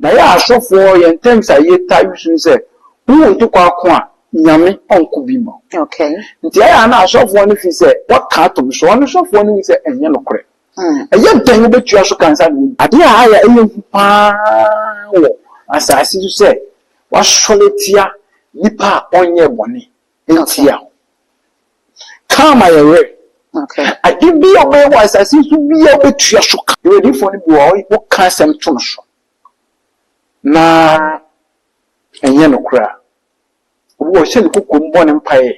Na yɛ asɔfoɔ yɛn terms a yɛtaa use ne sɛ, wowɔ ntokwa ko a, Nyame ɔnko bi mma wo. Nti ɛyɛ a na asɔfoɔ no fi sɛ wɔka ato me so, ɔno sɔfoɔ no hu sɛ ɛnyɛ nokorɛ. Ɛyɛ dɛn wobɛtua so ka ansa na wawu? Adeɛ a ayɛ ɛyɛ hu paa wɔ asase so sɛ wasɔre atia nipa a ɔnyɛɛ bɔne ntia wo. Ka ma yɛ werɛ. Ade bi a wobɛyɛ wɔ asase so biara wobɛtua so ka. Yɛwɔ adiyifoɔ no bi wɔ hɔ, woka asɛm to no so na ɛnyɛ nokorɛ a, obi wɔ hɔ ɔhyɛ ne kokoam bɔ ne mpaeɛ.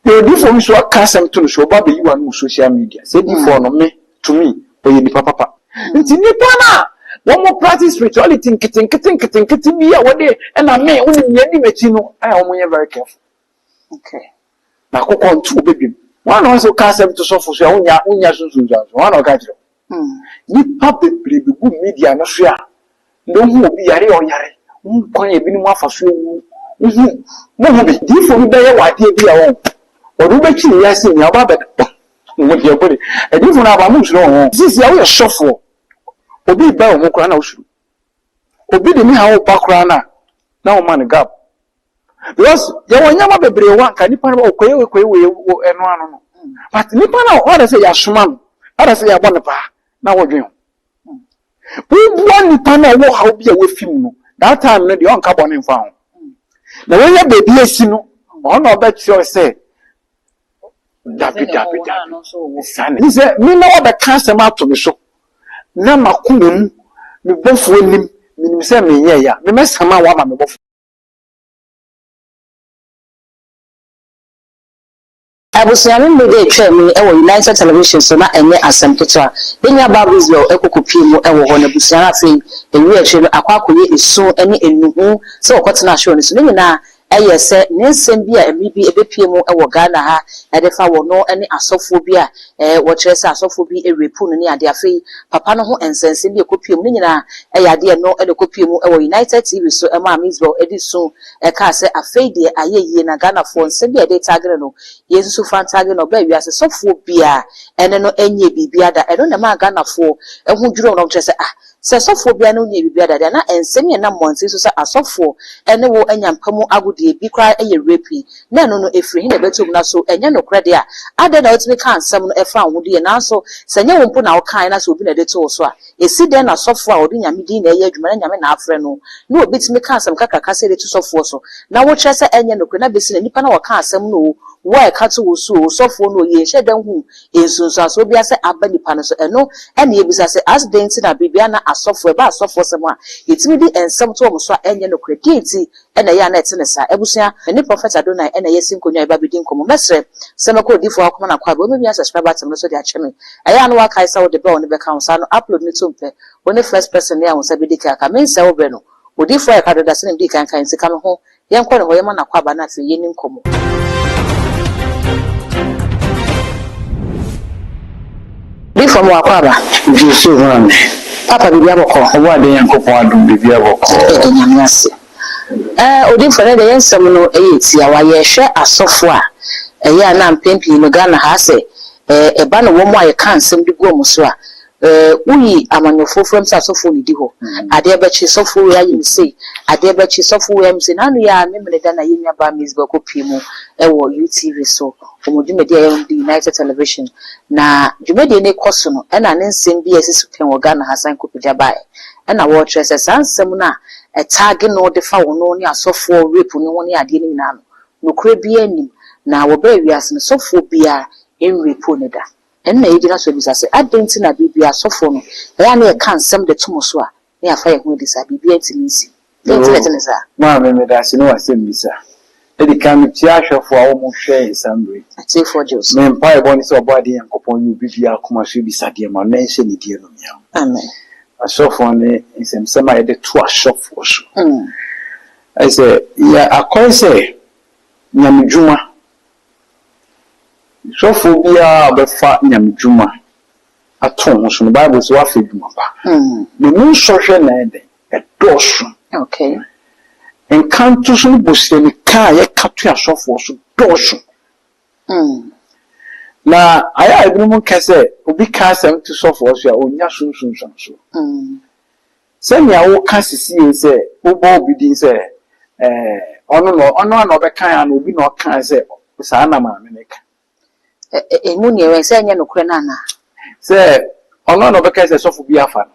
Yɛwɔ adiyifoɔ bi nso aka asɛm to no so, ɔba abɛyi w'ano wɔ social media. Sɛ adiyifoɔ no, me, to me, ɔyɛ nipa papa. Nti nipa no a wɔn practice spirituality nketenkete nketenkete bi a wɔde ɛna me, wonim nea adi m'akyi no, ɛyɛ wɔn nyɛ very careful. Na akokɔ nto wobɛdwam. Wɔn na wɔn sɛ woka asɛm to sɔfo so a wonya wonya so nsunsuanso. Wɔn na wɔka kyerɛ wo. Nipa bebree bi gu media no so a na ohu obi yare a ɔyare, wohu kwan a ebinom afa so awu, wohu mohu bi. Diifo bi bɛyɛ wɔ adeɛ bi a wɔn wɔde wobɛkyi ne wiase nyinaa ɔba abɛda mo deɛ mo de adiifo no aba mo nsuro wɔn ho. Sisi a woyɛ sɔfoɔ, obi ba wo ho koraa na wosuro. Obi de ne haw ba koraa na na wɔma no gap. Because yɛwɔ nneɛma bebree wɔ anka nipa no ɔkɔyɛ wei kɔyɛ wei wɔ ɛno ano no. But nipa no ɔda sɛ yɛasoma no, ɔda sɛ yɛabɔ no paa na wɔdwen ho. Wobua nipa no a ɔwɔ haw bi a wafi mu no, that time no deɛ ɔnka bɔne mfa ho. Na wɔyɛ baabi asi no, ɔno na ɔbɛkyerɛ sɛ dabi dabi dabi. Saa na sɛ me na wɔbɛka asɛm ato me so na makoma mu me bɔfoɔ anim menim sɛ menyɛ yɛ a memɛsama wo ama me bɔfoɔ. Abusua no mmere a etwaa mu yi wɔ United Television so na ɛnyɛ asɛm ketewa. Yɛn nuabaa Roosevelt kɔkɔpuee mu wɔ hɔ, na abusua no afei awie akyire no akɔ akɔyɛ esu ne nnuhu sɛ wɔkɔtenaa show no so. Ne nyinaa yɛ sɛ ne nsɛm bi a mmere bi ɛbɛpue mu wɔ Ghana ha de fa wɔno ne asɔfoɔ bi a wɔkyerɛ sɛ asɔfoɔ bi rape no ne adeɛ. Afei papa no ho nsɛnsɛm bi a ɛkɔpue mu. Ne nyinaa yɛ adeɛ ɛno na ɛkɔpue mu wɔ United TV so maa Mizbel de su kaa sɛ afei deɛ ayɛ yie na Ghanafoɔ nsɛm bi a yɛde retagere no yɛnsusu fa ntagere no. Ɔbaa wiase sɔfoɔ biara ɛne no nyɛɛ biribiara da. Ɛno na ɛmaa Ghanafoɔ ho dwirii wɔn na wɔkyerɛ sɛ ah sɛ sɔfoɔ biara ne wo nyɛɛ biribiara da deɛ na nsɛm yi a ɛnam mmɔnten so sɛ asɔfoɔ ne wo anya mpa mu agodie bi koraa yɛ rape yi na ɛno no ɛfiri he na ɛbɛtɔ mu na so ɛnyɛ nokorɛ deɛ a adɛn na wotumi kaa nsɛm no ɛfaa wo ho diiɛ nanso sɛ ɛnyɛ wo mpo na wokaeɛ na sɛ obi na ɛde too wo so a ɛsi dɛn na sɔfoɔ a ɔde Nyame din na ɛyɛ adwuma na Nyame na afrɛ no na obi tumi ka asɛm kakraka sɛ ɛde to sɔfoɔ so na wokyerɛ sɛ ɛnyɛ nokorɛ na bɛsi na nipa na wɔka asɛm no o wo a ɛka to wo so o sɔfoɔ no o yɛnhyɛ da nhu nsunsuansoɔ biara sɛ aba nipa no so. Ɛno ɛna yɛbisa sɛ adɛn nti na biribiara na asɔfoɔ ɛba asɔfoɔ sɛm a yɛtumi de nsɛm to wɔn so a ɛnyɛ nokorɛ? Deɛn nti ɛna ɛyɛ a na ɛte ne saa? Abusua, me ne Prophet Adonai ɛna yɛasi nkonnwa a yɛba abɛdi nkɔmmɔ. Mɛsrɛ sɛ mɛkɔ odiyifoɔ hɔ akɔma no akwaaba. Wobɛmia subscribe button no so de akyɛ me. Ɛyɛ a na woakae sɛ wode bell no bɛka ho saa no upload no to mpɛ. Wo ne first person ne a wo nsa bɛdi kan aka. Mensɛe wo berɛ no. Odiyifoɔ ayɛ krado da sɛdeɛ medii kan kae nti ka me ho. Yɛnkɔ ne hɔ, yɛma no akwaaba na afei yɛnni nkɔmmɔ. Odiyifoɔ ma w'akwaaba. Gye so maame. Papa biribi abɔkɔ. Ɔbɔ ade Nyankopɔn adom biribi abɔkɔ. Yɛda Nyame ase. Ɛɛ odiyifoɔ ɛnɛ deɛ yɛn nsɛm no ɛyɛ tiawa. Yɛhwɛ asɔfoɔ a ɛyɛ a na mpɛn pii no Ghana ha sɛ ɛɛ ɛba no wɔn a yɛka nsɛm de gu wɔn so a ɛɛ woyi amanyɔfoɔ fam sɛ asɔfoɔ na ɛdi hɔ. Adeɛ bɛkye sɔfoɔ wei ayɛ me sei, adeɛ bɛkye sɔfoɔ wei ayɛ me sei. N'ano yɛ a Memene da na yɛn nua baa Miss Bɛkɔ pie mu ɛwɔ UTV so. Wɔn dwumadie a ɛyɛ wɔn de United Television. Na dwumadie no kɔ so no ɛna ne nsɛm bi a ɛsisi pɛn wɔ Ghana ha san kɔpagya baeɛ. Ɛna wɔrekyerɛ sɛ saa nsɛm no a ɛtaage no de fa wɔn ne asɔfoɔ rape ne ho ne adeɛ no nyinaa no, nokorɛ biara nnim. Na wɔbɛɛ wiase no sɔfoɔ biara nrape ne da. Ɛno na yɛgyina so abisa sɛ adɛn nti na biribi asɔfoɔ no ɛyɛ a na yɛka nsɛm de to mo so a na yɛafa yɛn ho adi saa biribiara ntumi nsi. Dɛn nti na ɛte ne saa? Maame meda ase ne w'asɛm bisa. Edi kan mekyia ahwɛfoɔ a wɔn hwɛ yɛn saa mmerɛ yi. Atiefoɔ gye wo so. Me mpaebɔ ne sɛ ɔbɔ ade Nyankopɔn yi obi biara akoma so ebisa deɛ ma no na ɛnhyɛ ne die no mea. Amen. Asɔfoɔ ne nsɛmsɛm a yɛde to asɔfoɔ so. Ɛsɛ yɛ akɔyɛ sɛ nyamedwuma. Sɔfoɔ biara a ɔbɛfa nyamedwuma ato ho so no, Bible sɛ wafa adwuma pa. Na emu nsɔhwɛ na ɛdɛn ɛdɔɔso. Nkanto so no bosrɛnika a yɛka to asɔfoɔ so dɔɔso. Na ayɛ a ebinom nka sɛ obi ka asɛm to sɔfoɔ so a onya so nsunsuansoɔ. Sɛnea woka sisie sɛ wobɔ obi din sɛ ɛɛ ɔno na ɔno a na ɔbɛkan a na obi na ɔka sɛ saa na maame no ka. Emu nea ɛwɔ sɛ ɛnyɛ nokorɛ no anaa? Sɛ ɔno a na ɔbɛka sɛ sɔfo bi afa no.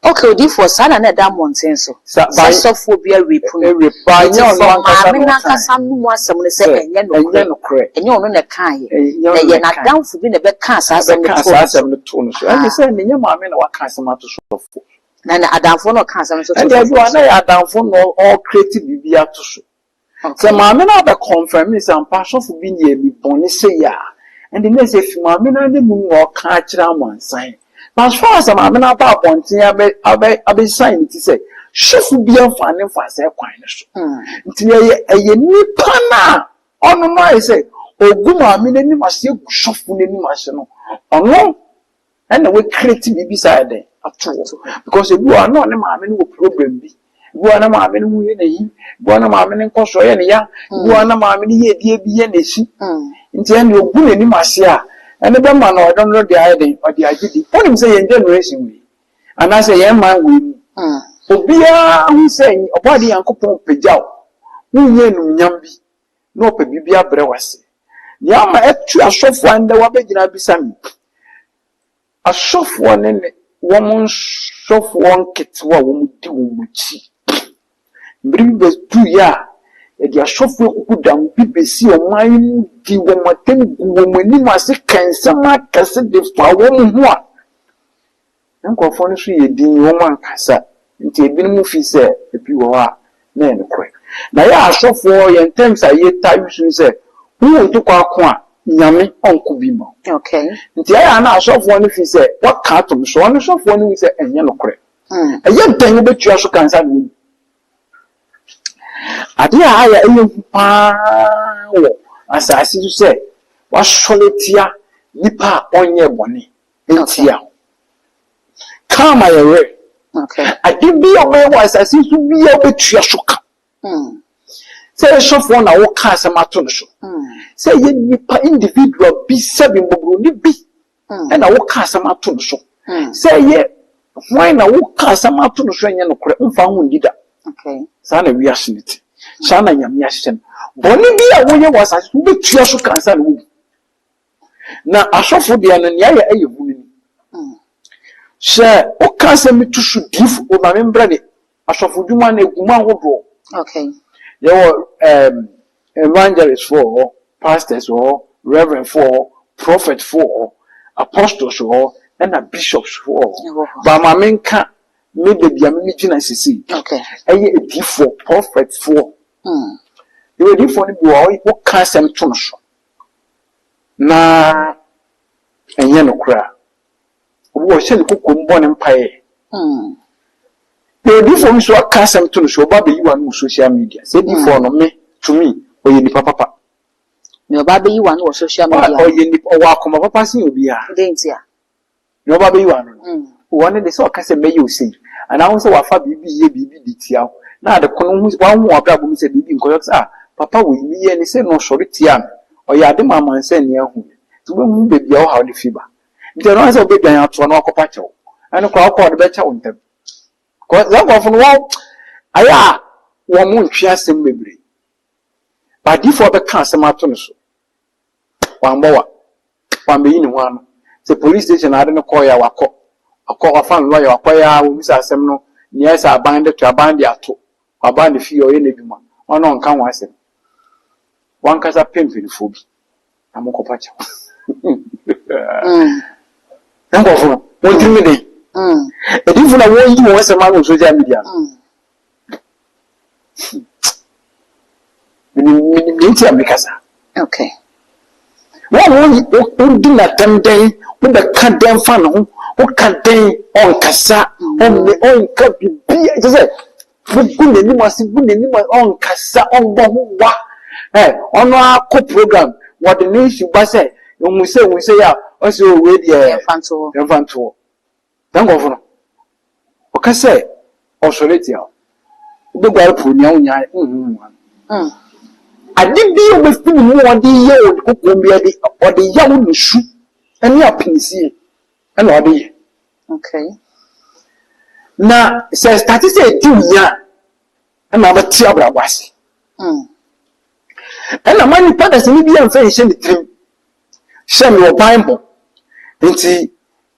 Okay, odiifoɔ, saa na na ɛda mmɔnten so sɛ sɔfoɔ bi arape no. Nti Nti from from maame no ankasa no mu asɛm no sɛ ɛnyɛ nokorɛ, ɛnyɛ ɔno na ɛkaeɛ, na ɛyɛ n'adamfo bi na ɛbɛkaa saa asɛm no too no so. Asɛm no too no so. Ɛne sɛ ɛnyɛ maame na waka asɛm ato sɔfo. Na na adamfo na ɔka asɛm nso to sɔfo. Ɛnde ɛbi na yɛ adamfo na ɔcreate biribi ato so. Sɛ maame no abɛ confirm sɛ ampa sɔfo bi yɛ mi bɔne sei a, ɛnde na ɛsɛ fi maame no anim na ɔka akyerɛ amansan. But as far as maame no aba abɔnten abɛ abɛ abɛsan ne ti sɛ sɔfo bi amfa ne mfa sɛ kwan no so. Nti ɛyɛ nipa no a ɔno no ayɛ sɛ ogu maame n'anim ase, egu sɔfo n'anim ase no, ɔno ɛna wɔcreate biribi saa yɛ dɛn ato hɔ, because ebi wɔ hɔ na ɔne maame no wɔ problem bi, ebi wɔ hɔ na maame no ho yɛ n'ahi, ebi wɔ hɔ na maame no nkɔsoɔ yɛ ne ya, ebi wɔ hɔ na maame no yɛ edie bi yɛ n'akyi. Nti ɛna ogu n'anim ase a, ɛne bɛma no ɔdɔ no de ayɛ dɛn ɔde agye di. Wɔnim sɛ yɛn generation wei anaasɛ yɛn man wei mu, obiara ho sɛ ɔbɔade Nyankopɔn pagya wo, wonyɛ enumnyam bi na ɔpɛ biribi abrɛ wase. Nea ama ɛtu asɔfoɔ a ndɛ wabɛgyina abisa mi, asɔfoɔ ne ne wɔn nsɔfoɔ nketewa a wɔn di wɔn akyi, mmiri bi bɛdu yɛ a yɛde asɔfoɔ kuku dam bi bɛsi ɔman yi mu di wɔn atam gu wɔn anim ase ka nsɛm akɛse de fa wɔn ho a, nkurɔfoɔ no nso yɛ din wɔn ankasa. Nti ebinom fi sɛ ebi wɔ hɔ a na yɛ nokorɛ. Na yɛ asɔfoɔ yɛn terms a yɛta use sɛ wo ntokɔ ako a Nyame ɔnko bi ma. Nti ɛyɛ a na asɔfoɔ no fi sɛ wɔka atom so, ɔno sɔfoɔ no hu sɛ ɛnyɛ nokorɛ. Ɛyɛ dɛn wobɛtua so kansa na wɔwu? Adeɛ a ayɛ ɛyɛ hu paa wɔ asase so sɛ wasɔre tia nipa a ɔnyɛ bɔne ntia kaama yɛ werɛ. Ade bi a ɔbɛyɛ wɔ asase so bi a wobɛtua so ka. Sɛ ɛyɛ sɔfoɔ na woka asɛm ato no so, sɛ ɛyɛ nipa individual bi, sɛbi mmɔborɔni bi ɛna woka asɛm ato no so, sɛ ɛyɛ hwan na woka asɛm ato no so, ɛnyɛ nokorɛ, mfa ho ndi da. Saa na wiase no te, saa na Nyame ahyehyɛ no. Bɔne bi a woyɛ wɔ asase so, wobɛtua so ka ansa na wowu. Na asɔfo deɛ no, nea ayɛ ɛyɛ hu no ni sɛ woka asɛm bi to so diifo o, maame mbrɛ ne asɔfo dwuma no egu mu ahodoɔ. Yɛwɔ evangelist foɔ wɔ hɔ, pastors wɔ hɔ, reverend foɔ wɔ hɔ, prophet foɔ wɔ hɔ, apostles wɔ hɔ, ɛna bishops foɔ wɔ hɔ. Ba maame nka me baabi a me gyina sisi ɛyɛ adiifoɔ, prophet foɔ. Yɛwɔ adiifoɔ no bi wɔ hɔ, woka asɛm to no so na ɛnyɛ nokorɛ a, obi wɔ hyɛ ne kokom bɔ ne mpaeɛ. Na adiifoɔ bi so aka asɛm to no so, ɔba abɛyi wa no wɔ social media. Sɛ adiifoɔ no, me to me, ɔyɛ nipa papa. Na ɔba abɛyi wa no wɔ social media. Ɔyɛ nipa, ɔwɔ akoma papa sen obiara. Den nti a? Na ɔba abɛyi wa no no, wɔn de sɛ ɔka sɛ mɛyɛ osei anaa ho sɛ wafa biribi yɛ biribi de tia wo na ade ko no ho wahu wɔ abrabɔ mu sɛ biribi nkɔyɛ sɛ ah, papa wei meyɛ ne sɛ na ɔsɔre tia no, ɔyɛ ade ma amansan ni ahu nti wobɛhu baabi a ɔhaw no fi ba. Nti ɛno sɛ wobɛdwan atoa na wakɔpa kyɛw, ɛno koraa wokɔ ɔde bɛkyɛ wo ntɛm. Saa nkurɔfo no wɔn ayɛ a wɔn mo ntwe asɛm bebree. Adiifoɔ bɛka asɛm ato no so, wambɔ wa, wambɛyi ne ho ano. Sɛ police station ade no kɔɔ yɛ a, wakɔ wakɔ wafa no lɔya, wakɔ yɛ a wɔbisa asɛm no nea ɛsɛ aban de to aban de ato, waba ne fie ɔyɛ n'adwuma, ɔno ɔnka ho asɛm. Wankasa pɛ mpanyinfoɔ bi na mo kɔpa kyɛw. Nkurɔfo no wɔn tirim den. Adiifo na wɔyi wɔn asɛm ano wɔ social media no. Menim menim deɛ nti a mekasa. Wɔn a wodi n'atɛm dɛn, wobɛka dɛn fa ne ho, woka dɛn ɔnkasa, ɔmme ɔnka biribi, kyerɛ sɛ wogu n'anim ase, gu n'anim ase, ɔnkasa, ɔmbɔ ho wa. Ɛ ɔno akɔ program, wɔde ne issue ba sɛ ohun sɛ ohun sɛ yɛ a, ɔsɛ o wei deɛ yɛmfa nto hɔ. Yɛmfa nto hɔ. Saa nkurɔfo no, ɔka sɛ ɔsɔre tia wo, wobɛguare po nea wonya nhu mu ano. Ade bi a wobɛfi ne mu a ɔde yɛ wo ne kokoam bi ɔde ɔde yɛ wo ne su ne apinisie ɛna ɔde yɛ. Na sɛ ɛstate sɛ ɛdi wo nya a, ɛna wobɛte abrabɔ ase. Ɛna ma nipa dasani bi amfa nhyɛ ne tirim sɛ mewɔ banbɔ nti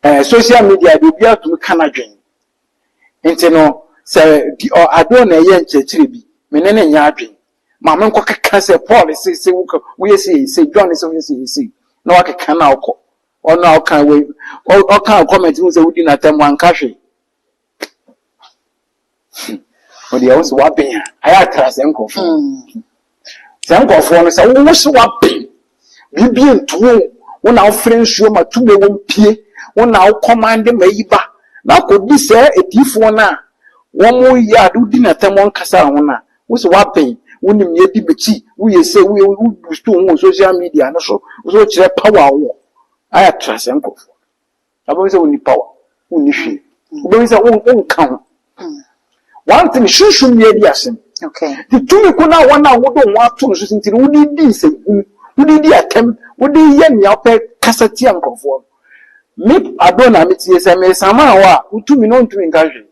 eh, social media de obiara tumi ka n'adwene. Nti no sɛ di ɔ adeɛ na ɛyɛ nkyerɛkyerɛ bi, me ne no nyɛ adwene. Ma me nkɔ keka sɛ Paul se se woyɛ sei sei, John se woyɛ sei sei, na wakeka na ɔkɔ. Ɔno a ɔka wei, ɔka comment hu sɛ wodi n'atɛm wanka hwee. Ɔdeɛ wo sɛ waben a, ayɛ atra sɛ nkurɔfoɔ. Sɛ nkurɔfoɔ no sɛ wo sɛ waben, biribi ntumi wo, wo na wofrɛ nsuo ma tumi wɔ mpie, wo na wo kɔmande ma yi ba, na akɔdi sɛ adiyifoɔ no a wɔn yɛ ade wodi n'atɛm wɔn kasa ho no a, wo sɛ waben, wonim nea edi m'akyi, woyɛ sɛ woyɛ wo boost wo ho wɔ social media no so, wo sɛ wokyerɛ power a wowɔ, ayɛ atra sɛ nkurɔfoɔ. Wobɛhu sɛ wonni power, wonni hwee. Wobɛhu sɛ wonka ho. One thing, sunsum ni adi asɛm. Nti tumi ko no a wɔn a wode wo ho ato no so nti no wode di nsɛmhunu, wode di atɛm, wode yɛ nea wopɛ kasa tia nkurɔfoɔ no. Me adɔ na metie sɛ mesamaa hɔ a, wotumi no ntumi nka hwee.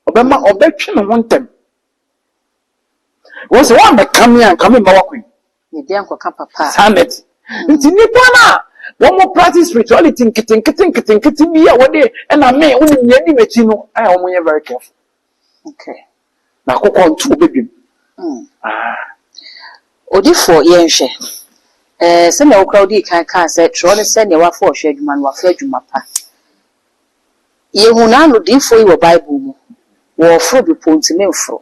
Ɔbɛma ɔbɛtwe ne ho ntɛm. Wɔn sɛ wɔammɛka me a nka memma w'akwan. Yɛde ankɔka papa a. Saa na ɛte. Nti nnipa no a wɔn practice spirituality nketenkete nketenkete bi a wɔde ɛna me wonim nea adi m'akyi no ayɛ wɔn nyɛ very careful. Okay. Na akokɔ nto obedwam. Ah. Odifoɔ yɛnhwɛ. Ɛɛ sɛnea wo koraa wodii kan kaa sɛ twerɛ ne sɛ nea wafa ɔhwɛ adwuma no wafa adwuma pa. Yehu n'ano diyifo yi wɔ Bible mu. Wɔɔforo bepɔ ntumi mforo.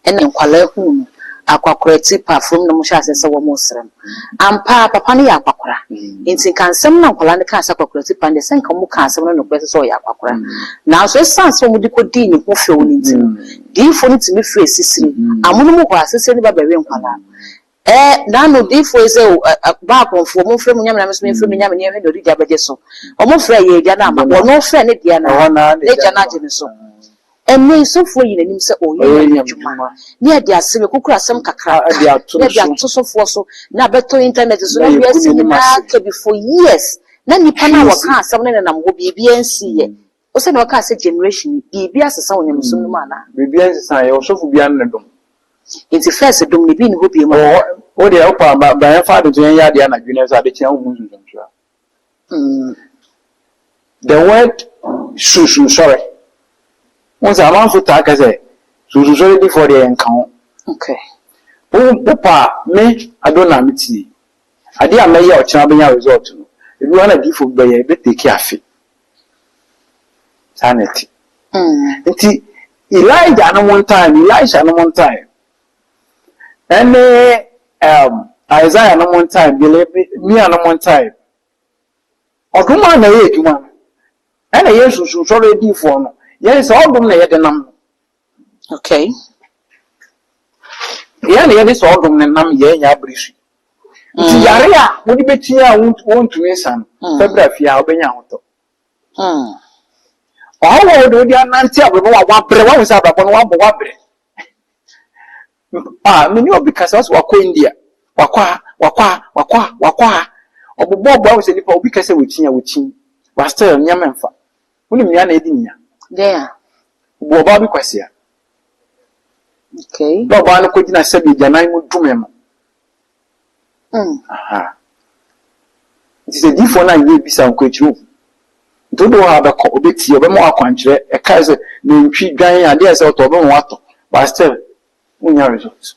Ɛna nkwadaa huu no, akwakora ti pa afurum na wɔhyɛɛ aseɛ sɛ wɔresrɛ no. Ampa ara, papa no yɛ akwakora. Enti nka nsɛm no a nkwadaa no kaa sɛ akwakora ti pa no deɛ, sɛ nka wɔkaa asɛm no nokorɛ sɛ sɛ ɔyɛ akwakora. Nanso ɛsiane sɛ wɔde kɔdii ne ho fɛw no nti no, diyifo no tumi frɛɛ sisire. Amonom hɔ ara, sisire no ba bɛwee nkwadaa no. Ɛɛ, n'ano diyifoɔ yi sɛ, O, ɛ, ɛ, Baalpɔnfoɔ, momfrɛ mo nyame na me nso memfrɛ me nyame na yɛnhwɛ nea ɔde gya bɛgye so. Wɔfrɛɛ yɛn agya no amma. Ɔno frɛɛ ne deɛ no ara, n'agya no agye no so. Ɛnnɛ yi, sɔfoɔ yi n'anim sɛ ɔreyɛ nyame adwuma, na yɛde asɛm, yɛkukuru asɛm kakraka, na yɛde ato sɔfoɔ so, na abɛtɔ internet so, na wiase nyinaa ka bi for years, na nnipa no a wɔkaa asɛm no nenam hɔ, biribiara nsiiɛ. Wo sɛnea wɔkaa sɛ generation yi, biribi asesa wɔ nyamesom no mu anaa? Biribiara nsesaeɛ, ɔsɔfo biara ne ne dom. Nti first dom no ebi nni hɔ biom anaa? Ɔwɔ hɔ, wo deɛ wopɛ a bra bra yɛmfa adekyee yɛnyɛ adeɛ anadwo na sɛ adekyee a wonhu nsunsuansoɔ a. The word sunsunsɔre, wohu sɛ amanfo taa ka sɛ sunsunsɔre difoɔ deɛ yɛnka ho. Okay. Wo wopɛ a me Adonai metie. Adeɛ a mɛyɛ a ɔkyena wobɛnya result no, ebi wɔ hɔ na difoɔ bi bɛyɛ, ɛbɛ take afe. Saa na ɛte. Nti Elijah no mo ntae no, Elisha no mo ntae, ɛne um, Isaiah no mo ntae, Jeremia no mo ntae. Ɔdom a na ɛyɛ adwuma no, ɛna yɛn sunsunsɔre adiifoɔ no, yɛn sɛ ɔdom na yɛde nam no. Okay. Yɛn na yɛde sɛ ɔdom no nam yɛn yɛ abere su. Nti yare a wode bɛkyi a wontumi nsa no, fa bra fie a wobɛnya ahotɔ. Ɔhaw a wode wode anante abrabɔ a wabrɛ, wahu sɛ abrabɔ no wabɔ wabrɛ. Ah, me ne obi kasa sɛ wakɔ India, wakɔ ha, wakɔ ha, wakɔ ha, wakɔ ha. Ɔbobɔ ɔbɔ ahu sɛ nipa obi kasa wɔkyi a wɔkyi. But still nneɛma mfa. Wonim nea na edi ne nya? Dɛn a? Obu ɔbaa bi kwasea. Okay. Na ɔbaa no kɔgyina sɛbi agyanan mu dome no. Aha. Nti sɛ diifoɔ no anyɛ bisa nkɔ akyiri ohu. Nti wode wo ha bɛkɔ, ɔbɛtie, ɔbɛma wo akwankyerɛ, ɛkae sɛ nantwi, dwan, adeɛ a ɛsɛ ɔtɔ, ɔbɛma woatɔ. But still, wonnya result.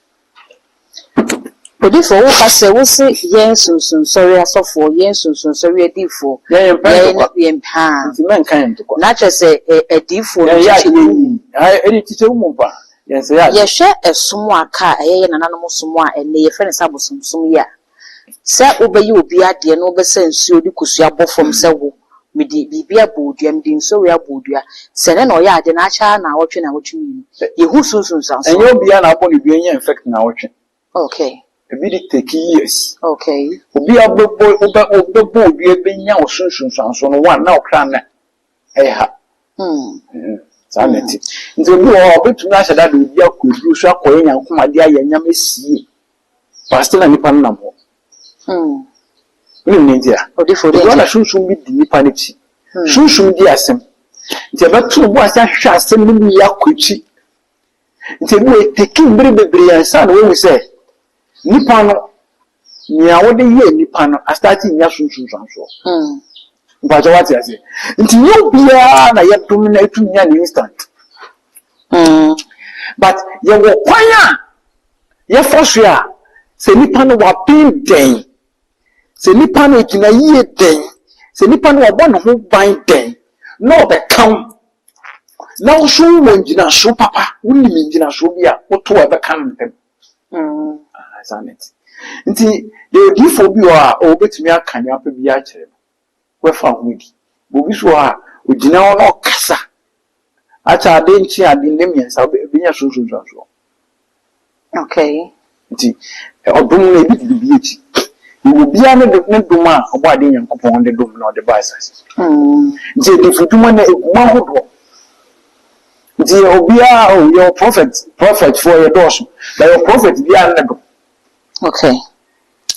Odifoɔ wo ka sɛ wo se yɛn sunsunsɔre asɔfoɔ, yɛn sunsunsɔre adiifoɔ, Yɛn yɛmpɛ yɛn ntɔkwa, yɛn haa. nti mɛnka yɛn ntɔkwa. Na kyerɛ sɛ ɛ adiifoɔ no Yɛn yɛ kyekyɛ adeɛ mu. yie, ha ɛde kyekyɛ mu paa, yɛn sɛ yɛ adeɛ. Yɛhwɛ ɛsom a aka a ɛyɛ yɛn nananom som a ɛnnɛ yɛfrɛ no sɛ abosomsom yi a, Sɛ wobɛyɛ obi adeɛ na wobɛsa nsuo de kosua bɔ fam sɛ wo, mede biribi abɔ wo dua, mede nsuo wei abɔ wo dua. Sɛ ɛnnɛ na ɔyɛ adeɛ no, akyɛ ara naawɔtwe, naawɔtwe mmienu. Yɛhu so nsunsuansoɔ. Ɛnyɛ obiara na abɔ no dua nya infect naawɔtwe. Okay. Ebi de take years. Okay. Obi a wobɛbɔ wobɛ wobɛbɔ wo dua bɛnya wo so nsunsuansoɔ no, one, na wo kra no ɛyɛ ha. Saa na ɛte. Nti obi wɔ hɔ a ɔbɛtumi ahyɛ da de obi akɔ aduro so akɔyɛ nyankomadeɛ ayɛ nneɛma asie. But still na nipa no nam hɔ. Wonim nea nti a? Odifo, deɛ Because nti na a? sunsum bi di nipa no akyi. Sunsum di asɛm. Nti ɛbɛto wo bo ase ahwehwɛ asɛm no mu yie akɔ akyi. Nti ebi wɔ eteki mmere bebree ansa na woahu sɛ nipa no, nea wode yɛɛ nipa no astarte nya so nsunsuansoɔ. Mpakyɛ wate aseɛ? Nti nyɛ obiara na yɛdom no atumi nya no instant. But yɛwɔ kwan a yɛfa so a sɛ nipa no waben dɛn, sɛ nipa no gyina yie dɛn, sɛ nipa no wabɔ ne ho ban dɛn na ɔbɛka wo na wo nso wowɔ ngyinasoɔ papa, wonim ngyinasoɔ bi a woto a ɛbɛka no ntɛm. Ah, saa na ɛte. Nti yɛwɔ diifoɔ bi wɔ hɔ a ɔbɛtumi aka nea ɔpɛ biara akyerɛ no, wobɛfa wo ho adi. Obi nso wɔ hɔ a ɔgyina hɔ na ɔkasa akyɛ ade nkye ade nnɛ mmiɛnsa wobɛnya so nsunsuansoɔ. Okay. Nti ɔdom no ebi di biribi akyi. Yɛwɔ obiara ne ne dom a ɔbɔ adeɛ Nyankopɔn de dom na ɔde ba asase so. Nti adifudwuma no egu mu ahodoɔ. Nti yɛ obiara o yɛwɔ prophet prophet foɔ yɛ dɔɔso but yɛwɔ prophet biara ne dom. Okay.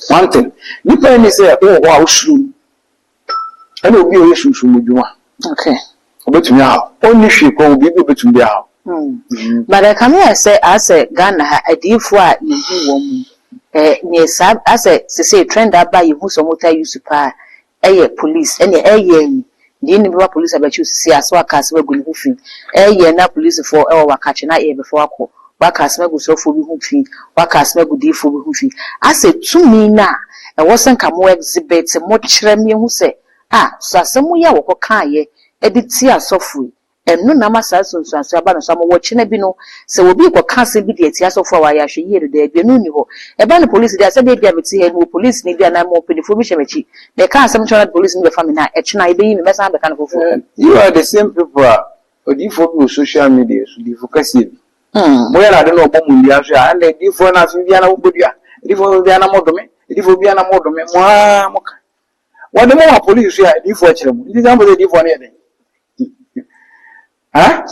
One thing nipa ni sɛ wowɔ hɔ a wosuro no ɛna obi a ɔyɛ sunsum adwuma. Okay. Obetumi ahaw. Ɔnni hwee koraa wɔ biribi a obetumi de ahaw. But ɛkame ayɛ sɛ asɛ Ghana ha adiyifoɔ a yɛhu wɔn mu eh, neɛ saa asɛ sesei trend aba a yɛhu sɛ wɔn taa use paa ɛyɛ police ɛneɛ ɛyɛ ni deɛ nni bɛba police abɛkye wo sisi a sɛ waka asɛm agu ne ho fi ɛyɛ na policefoɔ ɛwɔ wakakye na yɛbɛfa wakɔ waka asɛm agu sɔfoɔ bi ho fi waka asɛm agu diyifoɔ bi ho fi asɛ tumi no a ɛwɔ sɛ nka mo exhibit mo kyerɛ me ehu sɛ ah so asɛm yi a wɔkɔ kaayɛ ɛde tia asɔfo yi ɛno na ama saa nsunsuanso aba no so ama wɔkyena bi no sɛ obi kɔka asɛm bi de atia asɔfo a wɔayɛ ahwɛ yie no daabi ɛno nni hɔ ɛba no polisi deɛ sɛdeɛ bi a mete ha yi mewɔ polisi ni bi anaa mewɔ mpanimfoɔ bi hyɛ m'akyi mɛka asɛm kyerɛ na polisi no bɛfa me na ɛkyena yɛbɛyi me mɛsan abɛka no foforɔ. You are the same people a odiyifoɔ bi wɔ social media so diifo kɛseɛ bi. Moyɛ no ade na ɔbɔ mo nnua so a ɛnna adiyifoɔ no afe biara na mobɔ dua adiyifoɔ biara na modome adiyifoɔ biara na modome mo ara moka. Wɔde mo ma polisi so a adiyifoɔ kyerɛ mo nti sɛ mo sɛ adiyifoɔ no yɛ den. Ha?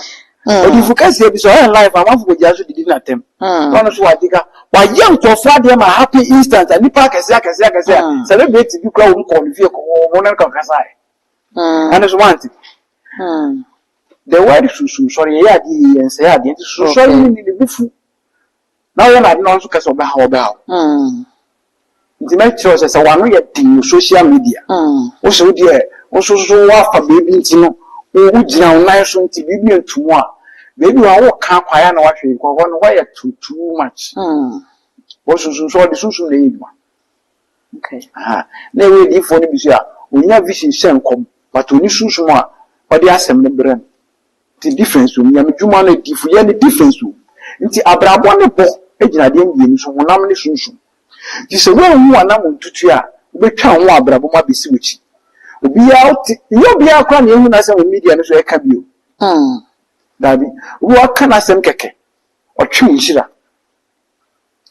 Odiyifo kɛseɛ bi sɛ ɔyɛ live amanfo kɔgyina so didi n'atɛm. Na ɔno nso wagye ka wayɛ nkurɔfoɔ adeɛ ma happy instant a nipa akɛseɛ akɛseɛ akɛseɛ a celebrity bi kura wɔn kɔɔ ne fie kɔ wɔn ne kɔ kasaeɛ. Ɛno nso wante. The word sunsum sɔre yɛyɛ adeɛ yie yɛn nsɛe adeɛ nti sunsum sɔre ne ne bu fu na ɔyɛ n'ade na ɔno nso kɛsɛ ɔbɛha ɔbɛha nti mɛkyerɛ sɛ sɛ wano yɛ den wɔ social media wosɛ wo deɛ wo nso so woafa beebi nti no wogyina wo nan so nti biribi nto mu a beebi wɔ a woka akwaeɛ na wahwɛ nkɔ hɔ no woayɛ too too much wɔ sunsum sɛ ɔde sunsum na ɛyɛ adwuma. Na ɛwɔ adiyifoɔ no bi so a onya vision hyɛ nkɔm but oni sunsum a ɔde asɛm no brɛ no nti difference wɔ mu. Nyame dwuma no adiyifo yɛ no difference wɔ mu nti abrabɔ ne bɔ gyina adeɛ mmienu so, honam ne sunsum. Nti sɛ woanhu anam ntutu a wobɛtwa wo ho abrabɔ mu abɛsi w'akyi. Obiara wote nyɛ obiara koraa na ehu n'asɛm wɔ media no so ɛka bio. Daabi, obi waka n'asɛm kɛkɛ ɔtwe wo nhyira.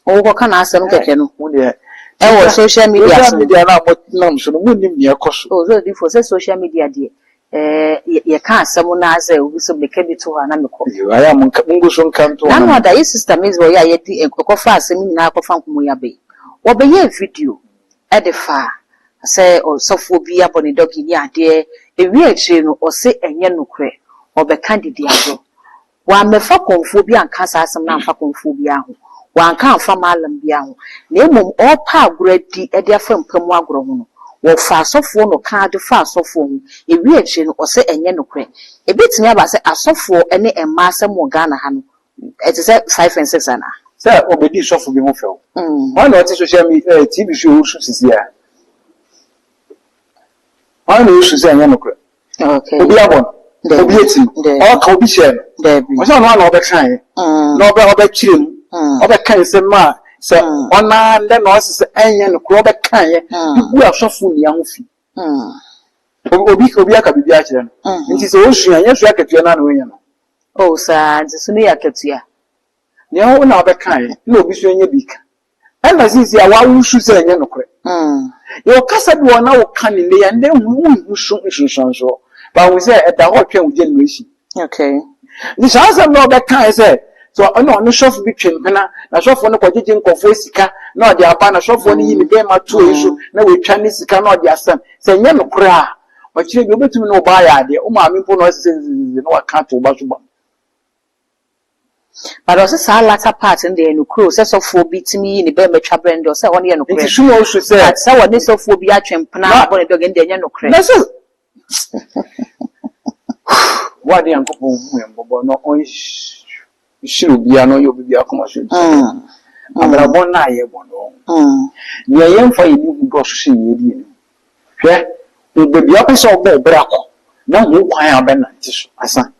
Wokɔka n'asɛm kɛkɛ no wo deɛ ɛwɔ social media social so. Media no a motenam so no monnim nea ɛkɔ so. O sɛ odiyifoɔ sɛ social media deɛ ɛɛ yɛka asɛm no asɛ obi so meka bi to hɔ a na mekɔ. Ayɛ a monka mongu so nka nto hɔ na Nanu ada yɛ sister Maize wɔ yɛ a yɛde ɛkɔfa asɛm nyinaa akɔfa nkɔmmɔ yi aba yi wɔbɛyɛ video ɛde fa sɛ ɔsɔfoɔ bi abɔ ne doggy ne adeɛ ewie akyire no ɔse ɛnyɛ nokorɛ ɔbɛka didi agorɔ wɔamɛfa kɔnfoɔ bi anka saa asɛm no amfa kɔnfoɔ bi ho wɔanka amfa maalam bi ho na mmom ɔrepa agorɔ adi de afa mpa mu agorɔ ho no wɔfa asɔfoɔ no ka de fa asɔfoɔ ho ewie akyire no ɔsɛ ɛnyɛ nokorɛ ebetumi aba sɛ asɔfoɔ ne mmaa asɛm wɔ Ghana ha no ɛte sɛ 5 and 6 ana. Sɛ ɔbɛdi sɔfo bi ho fɛw wɔn na ɔte social media TV so osu sisi a wɔn na osu sɛ ɛnyɛ nokorɛ obi abɔ no obi eti no ɔka obi hyɛ no ɔsɛ ɔno ana ɔbɛka yɛ na ɔbɛ ɔbɛkyerɛ mu ɔbɛka nsɛm a sɛ ɔnaa ndɛ na ɔsɛ sɛ ɛnyɛ nokorɛ ɔbɛka yɛ gu asɔfo nia ho fi obi obi aka biribi akyerɛ no nti sɛ osua nyɛ sua akatua no na onya no. Oh, saa nti so no yɛ akatua. Nea wo na ɔbɛka yɛ na obi so nyɛ bi ka ɛna sisi a wawosu sɛ ɛnyɛ nokorɛ yɛwɔ kasa bi wɔ na woka ne nnɛ yɛ ndɛ hu so nsunsuansoɔ baahu sɛ ɛda hɔ twɛn wo generation. Nti saa asɛm na ɔbɛka yɛ sɛ sɛ ɔne ɔne sɔfo bi twe mpena na sɔfo no kɔgyegye nkɔfoɔ sika na ɔde aba na sɔfoɔ no yi ne bɛrima to yi so na watwa ne sika na ɔde asɛm sɛ ɛnyɛ nokorɛ a Ɔkyerɛ bi obetumi ne wo ba ayɛ adeɛ, wo maame mpo na ɔsɛ sɛ na waka ato wo ba so bam. But ɔse saa latter part no deɛ ɛyɛ nokorɛ o, sɛ sɔfoɔ bi tumi yi ne bɛɛma twa berɛ no deɛ ɔsɛ ɛhɔ no yɛ nokorɛ. Nti su na osu sɛ. But sɛ wɔne sɔfoɔ bi atwe mpena Na abɔ ne dɔg ɛno deɛ ɛnyɛ nokorɛ. na sɛ Boade Nyankopɔn hu yɛn mmɔbɔ na ɔnhyira obiara na ɔnyɛ obi biara akoma so aduane. Abrabɔ no a yɛbɔ no, nea yɛmfa yɛn ani hu dɔɔso sen nea yɛde yɛn ani hu. Hwɛ, hu baabi a wopɛ sɛ wobɔ wo bra kɔ na hu kwan a wobɛnante so asa.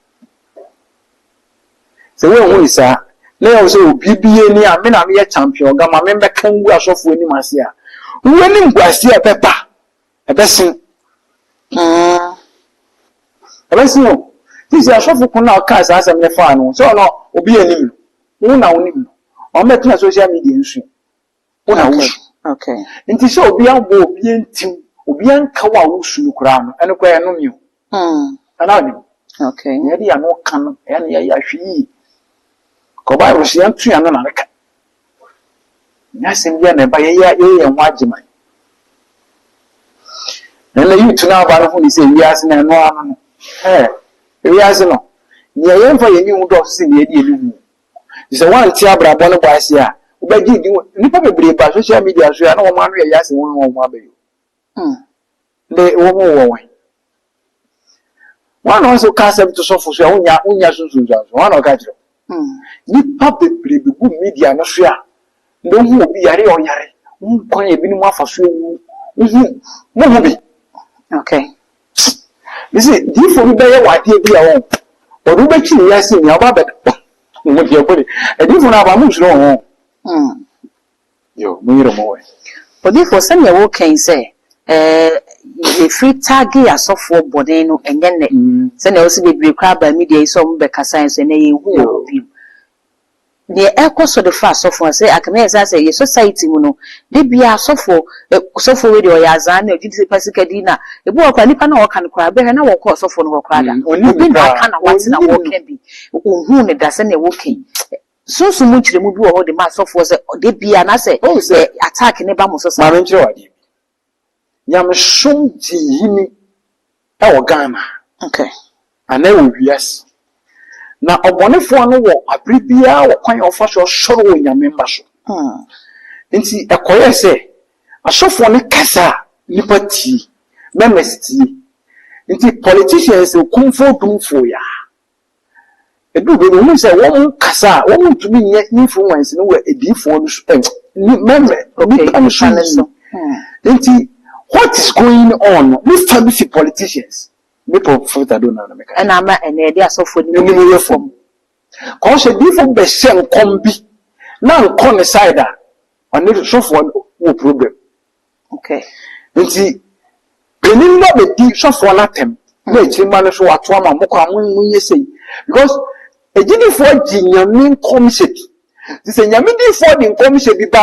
Sɛ woanhu no saa, na ɛyɛ wo sɛ obi bi ni a me na meyɛ champion ɔga ma memmɛka ngu asɔfo anim ase a, wo animguase a ɛbɛba Ɛbɛsen. Ɛbɛsen o. Sisi asɔfo ko no a ɔkaa saa asɛm no faa no ho, sɛ ɔno obi anim no, wo na wonim no. Ɔmmɛtena social media nsu. Wo na wosu. Nti sɛ obi abɔ obi ntim, obi anka wo a wosu no koraa no, ɛno koraa ɛnome o. Anaa wonim? Nea yɛde yɛn ano ka no, ɛyɛ na yɛyɛ ahwɛ yie. Kɔ Bible so yɛnto yɛn ano na reka. Nyɛ asɛm biara na ɛba yɛyɛ yɛyɛ yɛn ho agyeman. Na ɛnna youth no aba no hu ne sɛ wiase no ɛno ano no. Ɛɛ wiase no nea yɛmfa yɛn ani hu dɔɔso sen nea yɛde yɛn ani hu. Nti sɛ woante abrabɔ no bɔ ase a, wobɛgye di nnipa bebree ba social media so a na wɔn ano yɛ ya sɛ wɔn wɔn ho abɛyɛ. Nde wɔn wɔ wɔn. Wɔn na wɔn ka asɛm to sɔfo so a wonya wonya so nsunsuanso. Wɔn na ɔka kyerɛ. Nipa bebree bi gu media no so a nde wohu obi yare a ɔyare, wohu kwan a ebinom afa so awu, wohu mohu bi. Okay. Mese diifo bi bɛyɛ wɔ adeɛ bi a wɔn wɔde wobɛkyiri wiase nea ɔba bɛda mo deɛ mo de adiifo no aba mo nsuro wɔn ho. Yo, mo yere mo wɛ. Odiyifoɔ, sɛdeɛ woreka yi sɛ ɛɛ yɛfiri tagge asɔfoɔ bɔne no ɛnyɛ nnɛ. Sɛdeɛ wose bebree koraa baa media yi sɛ wɔn bɛkasa nso ɛnnɛ yɛnhu wɔn Yo. bio. Deɛ ɛrekɔ so de fa asɔfoɔ ho sɛ akame ayɛ sɛ asɛ yɛ society mu no da biara asɔfoɔ ɛ sɔfoɔ wei deɛ ɔyɛ azaa ne ɔgye nipa sika di na ebi wɔ hɔ koraa nipa no a ɔka no koraa bɛhwɛ na wɔnkɔ ɔsɔfoɔ no hɔ koraa da. Ɔnnim Obi no na koraa. aka na wate na Ɔnnim no. wɔreka bi. Ɔnhuu no da sɛdeɛ woreka yi. Sunsum mu nkyerɛmu bi wɔ hɔ de ma asɔfoɔ sɛ da biara anaasɛ Wohu sɛ, ɛ attack no ba mo so saa. ma menkyerɛ wo adeɛ bi. Nyamesom gye nhini wɔ Ghana Okay. anaa wɔ wiase. Na ɔbɔnefoɔ no wɔ abere biara wɔ kwan a ɔfa so ɔsɔre wɔ Nyame mma so. Nti ɛkɔyɛɛ sɛ asɔfoɔ no kasa a nnipa tie, members tie. Nti politicians okumfoɔ dumfoɔ yi a Ɛduru baabi wɔhu sɛ wɔn kasa a wɔntumi nyɛ influence no wɔ adiyifoɔ no so ɛ mɛmɛ nipa no so yie. Nti what is going on no ne fa bi fi politicians me Prophet Adonai na meka. Ɛna ama ɛnɛ yɛde asɔfoɔ no mu yɛ fam. Kɔsɛ diyifoɔ bɛhyɛ nkɔm bi na nkɔ ne side a ɔne sɔfoɔ wɔ problem. Okay. Nti panin no abɛdi sɔfoɔ no atɛm na akyiri mma no so wato ama mo kɔ a monyɛ sei because agyidifoɔ gye Nyame nkɔmhyɛ di. Nti sɛ Nyame difoɔ de nkɔmhyɛ bi ba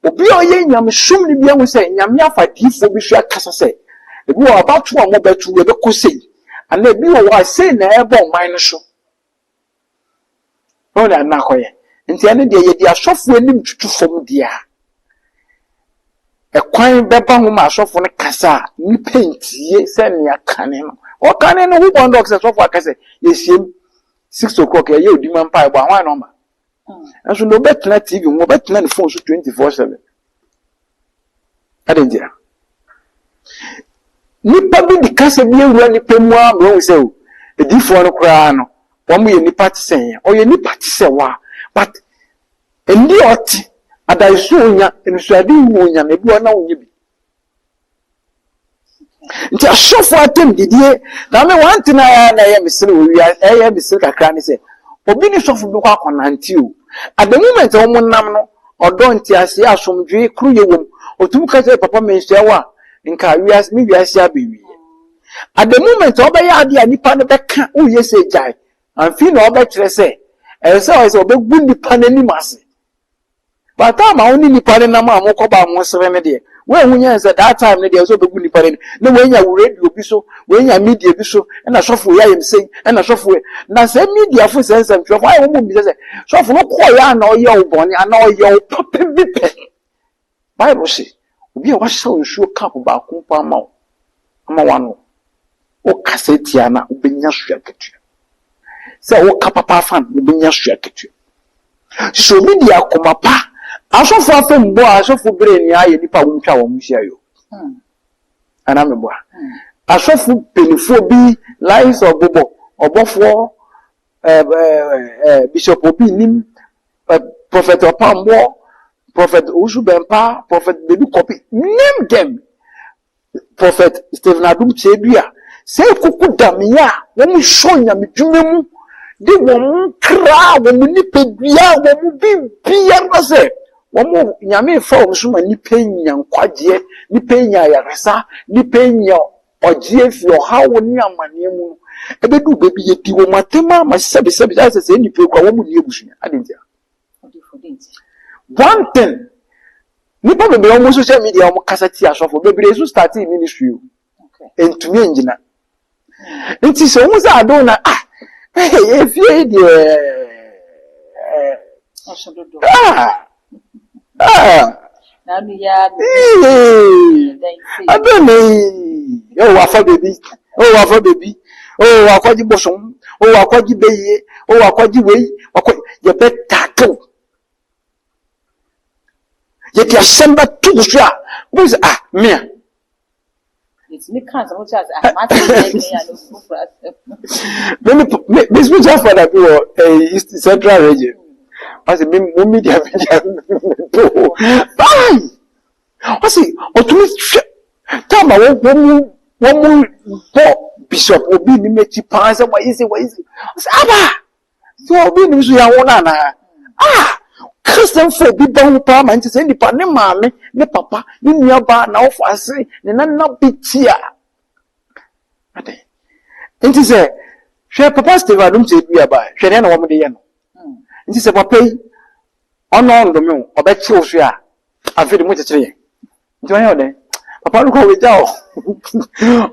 a, obi a ɔyɛ nyamesom no bi ahu sɛ Nyame afa difoɔ bi so akasa sɛ ebi wɔ abato a mobɛto ɛbɛkɔ sei anaa ebi wɔ hɔ a sei na ɛrebɔ ɔman no so. Wɔn na na akɔyɛ. Nti ɛno deɛ yɛde asɔfoɔ anim tutu fam deɛ a, ɛkwan bɛba ho ma asɔfoɔ no kasa a nnipa ntie sɛ nea kane no. Ɔkane no who born dog sɛ sɔfoɔ aka sɛ yɛhyiam 6 o'clock yɛyɛ odima mpaebɔ a hwan na ɔma? Nso na ɔbɛtena TV ho, ɔbɛtena ne phone so 24/7. Adɛn ntia? Nipa bi de kasa bi awura nipa mu ara ma wahu sɛ o, adiyifoɔ no koraa no, wɔn yɛ nipa te sɛ yɛn. Ɔyɛ nipa te sɛ wo a, but nne a ɔte, adaeso a onya, anisoadehu a onya no, ebi wɔ hɔ na wonyɛ bi. Nti asɔfo atam didie na me one thing a na ɛyɛ me sere wɔ wia ɛyɛ me sere kakra ne sɛ obi ne sɔfo bi kɔ akɔnante o at the moment a wɔn nam no ɔdɔ nteaseɛ asomdwee koroyɛ wɔ mu otumi ka kyerɛ papa menhyia wo a nka wiase me wiase abɛwie at the moment a ɔbɛyɛ adeɛ a nipa no bɛka woyɛ sɛ gyae amfi na ɔbɛkyerɛ sɛ ɛsɛ sɛ ɔyɛ sɛ ɔbɛgu nipa no anim ase. But time a wo ne nipa no nam a mokɔ ba a mosere no deɛ, woanhu nyɛ sɛ that time no deɛ sɛ ɔbɛgu nipa no anim na woanya wo radio bi so, woanya media bi so, ɛna sɔfo yi ayɛ me sei, ɛna sɔfo yi. Na sɛ media fo sɛ nsɛmtwerɛfo ayɛ wɔn mmisa sɛ sɔfo no kɔɔyɛ a na ɔyɛ wo bɔne anaa ɔyɛ wo papa bi pɛ. Bible se, obi a wasaw nsuo cup baako mpo ama wo. ama w'ano. Wokasa tia no a, wobɛnya so akatua. Sɛ woka papa afa no, wobɛnya so akatua. Sɛ obi de akoma pa, asɔfo afam bɔ a asɔfo berɛ ni ayɛ nipa a wɔntwa wɔn ho hyia yo. Anaa meboa? Asɔfo mpanimfoɔ bi, likes of bobɔ, ɔbɔfoɔ, Bishop Obi Nim, Prophet Ɔpamboɔ, Prophet Owusu Bɛmpa, Prophet Bedu Kɔpi, name them. Prophet Stephen Adom Kyerɛdua, sɛ kuku dameyɛ a wɔsɔ nyamedwuma mu de wɔn kra, wɔn nipadua, wɔn biribiara sɛ wɔn Nyame fa wɔn so ma nipa nya nkwagyeɛ, nipa nya ayaresa, nipa nya ɔgyeɛ fi ɔhaw ne amaneɛ mu no, ɛbɛdu baabi yɛdi wɔn atɛm ama sɛbesɛbe, ayɛ sɛ sɛ nipa kura wɔn nni abusua. Adɛn ntia? One thing, nipa bebree wɔn social media wɔn kasa tia asɔfo bebree nso starting ministry o, ntumi ngyina. Nti sɛ ohun sɛ ado na ah, efie yi deɛ ah ah ado na yi, oh wafa beebi, oh wafa beebi, oh wakɔgye bosom, oh wakɔgye beyie, oh wakɔgye wei, wakɔ yɛbɛ tackle. Yɛde asɛm bɛto wo so a, wobɛhu sɛ ah, me a. Me me me spiritual father bi wɔ eh, East Central region. Ɔsɛ me mo media media to. Bye. Ɔsɛ ɔtumi hwɛ time a wɔn mu wɔn mu bɔ bishop obi nim akyi paa sɛ wɔyi sɛ wɔyi sɛ. Ɔsɛ aba. So obi nim so yɛawo no anaa? Ah! Christianfo obi ba ho paa ma nti sɛ nipa ne maame, ne papa, ne nuabaa, n'awofo ase, ne nana bi ti a. Adɛn? Nti sɛ hwɛ papa Stephen Adom kyɛ dua ba hwɛ nea na wɔn de yɛ no. Nti sɛ papa yi ɔno ɔndome wo ɔbɛkye wo so a afei de mo kyekyere yɛn. Nti ɔyɛ ɔdɛn? Papa no kora wagya o.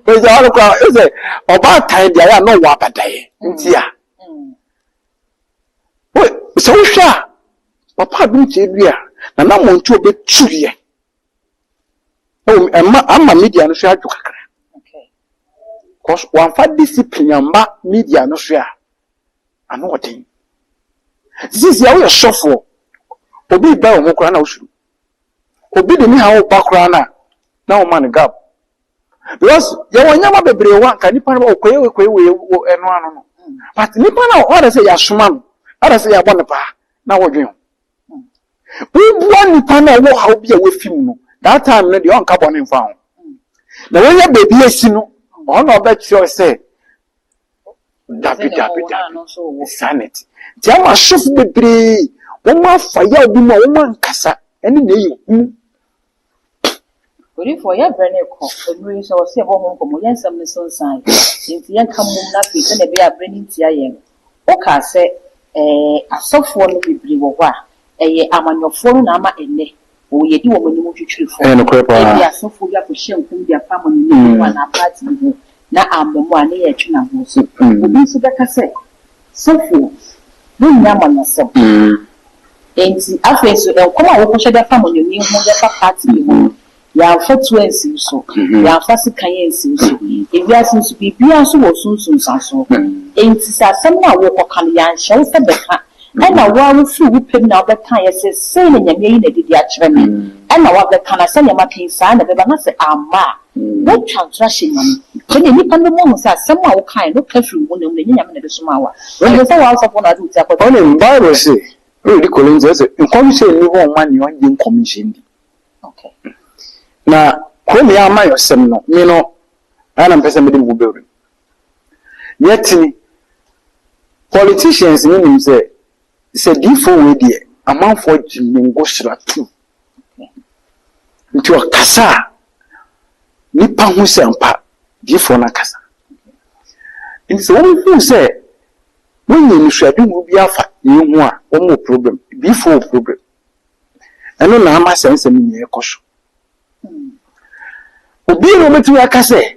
Wagya ɔno kora ɛsɛ ɔbaatan deɛ ayɛ a na ɔwɔ abadaeɛ nti a. Sɛ wohwɛ a papa Adom Kyerɛdua na na mmɔnten ɔbɛtuiɛ ɛwɔ ɛma ama media no so adwo kakra. Cause wamfa discipline amba media no so a ano ɔden. Sisi a woyɛ sɔfoɔ obi ba wo ho koraa na wosuro. Obi de ne haw ba koraa no a, na wɔma no gap. Because yɛwɔ nneɛma bebree wɔ anka nipa no ɔkɔyɛ wei kɔyɛ wei wɔ ɛno ano no. But nipa no a ɔda sɛ yɛasoma no, ɔda sɛ yɛabɔ no paa na wɔdwen ho. Wobua nipa no a ɔwɔ haw bi a wafi mu no, that time no deɛ ɔnka bɔne mfa ho. Na wɔnya baabi asi no, ɔno na ɔbɛkyerɛ sɛ Dabi, dabi, dabi. Saa na ɛte. Nti ama asɔfo bebree, wɔn afa yaw bi mu a wɔn ankasa ɛne na ɛyɛ hu. Odiyifoɔ, yɛn berɛ no rekɔ, mmerɛ yi nso ɛwɔ sɛ yɛbɔ ho nkɔmmɔ, yɛn nsɛm no so nsan yɛn, enti yɛnka mmom na afei sɛdeɛ ɛbɛyɛ a berɛ no ntia yɛn no. Wokaa sɛ, ɛɛ, asɔfoɔ no bebree wɔ hɔ a, ɛyɛ amanyɔfoɔ no na ama ɛnnɛ Wɔwɔ yɛdi wɔn anim twitwiri fam. Ɛyɛ nokorɛ paa. Ebia asɔfoɔ bi akɔhyɛ nkɔm bi afa amanyɔni bi ho anaa party bi ho na amma mu a, ne yɛretwe n'ahoɔ so. Obi nso bɛka sɛ, Sɔfoɔ, wonni amanyɔsɛm. Enti afei nso nkɔm a wokɔhyɛ de afa amanyɔni ho de afa party bi ho no, yɛamfa tuo ansi wo so, yɛamfa sekan ansi wo so. Ewiase nso, biribiara nso wɔ so nsunsuansoɔ. Enti sɛ asɛm no a worekɔka no, yɛanhyɛ wo sɛ bɛka, Ɛna wo ara wofiri wo pɛ mu na wobɛkaeɛ sɛ, Sei na Nyame ayi no adi de akyerɛ me. Ɛna woabɛka no, sɛdeɛ maka yi, saa ara na ɛbɛba, na sɛ amma a, woatwa ntorɔ ahyɛ Nyame. Ɛnneɛ nnipa no bɛmu ahu sɛ asɛm a wokaeɛ no, woka firi wo honam mu, na ɛnyɛ Nyame na ɛde somaa wo a. Ɛnsɛ sɛ wo ara ɔsɔfoɔ na wode wo ti akɔto. Wonim, Bible se, woredi Korinti, ɔse, Nkɔmhyɛ nni hɔ mma nea ɔnnye nkɔmhyɛ nni. Na kurom yi amanyɔsɛm no, me no, ɛna na mepɛ sɛ mede me ho bɛwura mu. Nea ɛte ni, politicians no nim sɛ, sɛ diifoɔ wei deɛ, amanfoɔ gye ne ngosra tom. Nti ɔkasa a, nnipa hu sɛ ampa diifoɔ no akasa. Nti sɛ wɔhu sɛ wonya anisoadehunu bi afa yei ho a, wɔn wɔ problem. Diifoɔ wɔ problem. Ɛno na ama saa nsɛm nyinaa ɛkɔ so. Obiara na obetumi aka sɛ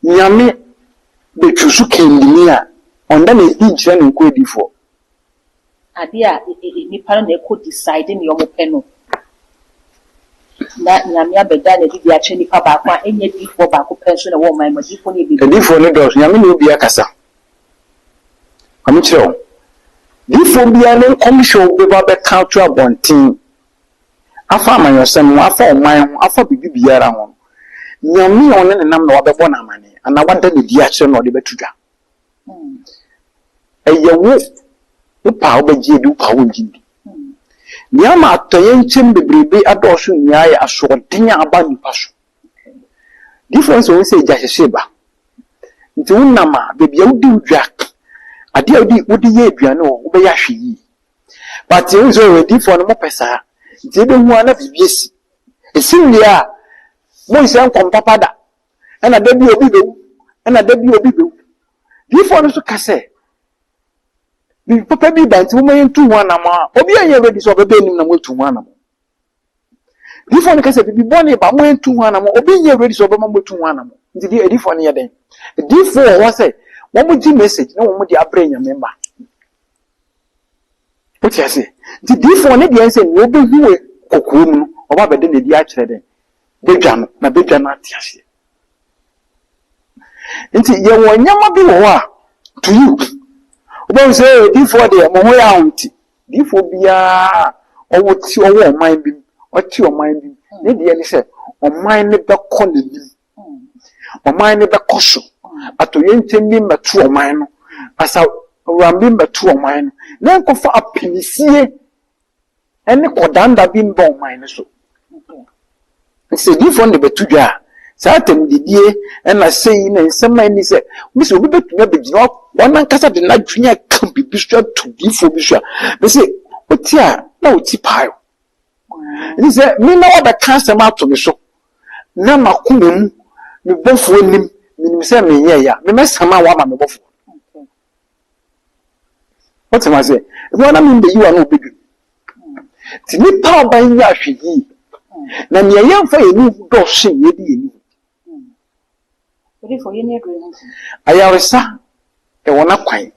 Nyame betwu so kɛndini a, ɔnda no adi nkyerɛ ne nkoa adiyifoɔ. Adeɛ a nnipa no na ɛkɔ decide nea wɔpɛ no. Na Nyame abɛda n'adi de akyerɛ nipa baako a ɛnyɛ diifoɔ baako pɛ nso na ɛwɔ ɔman mu. Adiifoɔ no yɛ bebree. Adiifoɔ no dɔɔso. Nyame ne obi akasa. Ma menkyerɛ wo. Diifoɔ biara ne nkɔmhyɛ a ɔbɛba abɛka ato abɔnten afa amanyɔsɛm ho, afa ɔman ho, afa biribi biara ho no, Nyame a ɔne ne nam na wabɛbɔ no amanneɛ anaa wada no adi akyerɛ no na ɔde bɛto dwa. Ɛyɛ wo, wopɛ a wobɛgye adi, wopɛ a wongye ndi. Nea ama atɔyɛnkyɛm bebrebe adɔɔso nyinaa yɛ asoɔden a aba nnipa so. Difoɔ no sɛ wɔn sɛ egya hyehye ba. Nti wonam a, baabi a wodi wo dwa, adeɛ a wode wode yɛ aduane wɔ hɔ, wobɛyɛ ahwɛ yie. But wohu sɛ oh, adiyifoɔ no mopɛ saa. Nti ebehu a na biribi asi. Esi wie a, monhyɛ nkɔm papa da. Ɛna da bi obi bɛwu, ɛna da bi obi bɛwu. Diyifoɔ no nso ka sɛ, biribi papa bi ba nti momma yɛntu ho anammɔn a, obi anyɛ ready sɛ ɔbɛba anim na moatu ho anammɔn. Diyifoɔ no ka sɛ biribi bɔne ba, momma yɛntu ho anammɔn. Obi nyɛ ready sɛ ɔbɛma moatu ho anammɔn. Nti deɛ adiyifoɔ no yɛ dɛn? Adiyifoɔ wɔ hɔ sɛ wɔgye message na wɔde abrɛ Nyame mma. Wote aseɛ? Nti diyifoɔ no deɛ ne sɛ nea ɔbɛhu wɔ kɔkoa mu no, ɔba abɛda no adi akyerɛ dɛn? Badwa no, na badwa no ate aseɛ. Nti yɛwɔ nneɛma bi wɔ hɔ a, to you, wobɛhu sɛ ee diifoɔ deɛ mo ho yɛ ahomte. Diifoɔ biara a ɔwɔ ti ɔwɔ ɔman bi mu, ɔte ɔman bi mu, ne deɛ ne sɛ ɔman no bɛkɔ n'anim, ɔman no bɛkɔ so, atoyerɛnkyɛm bi mmɛto ɔman no, asawuram bi mmɛto ɔman no, na ɛnkɔfa apinisie ne kɔdanda bi mba ɔman no so. Nti sɛ adiyifoɔ no de bɛto dwa a, saa atɛmdidie na sei na nsɛm a ɛnni sɛ, mese obi bɛtumi abɛgyina hɔ, wɔn ankasa de n'adwene aka biribi so ato diyifoɔ bi so a, mese wote a na wo ti pae o. Nti sɛ me na wɔbɛka asɛm ato me so na m'akoma mu me bɔfoɔ nim, menim sɛ menyɛeɛ a, memɛsama wo ama me bɔfoɔ. Wote ma sɛ, ebi na membeyi wa na obedwam. Nti nipa a ɔba nyɛ ahwɛ yie. Na nea yɛmfa yɛn ani hu dɔɔso sen nea yɛde yɛn ani hu. Ayaresa ɛwɔ n'akwan.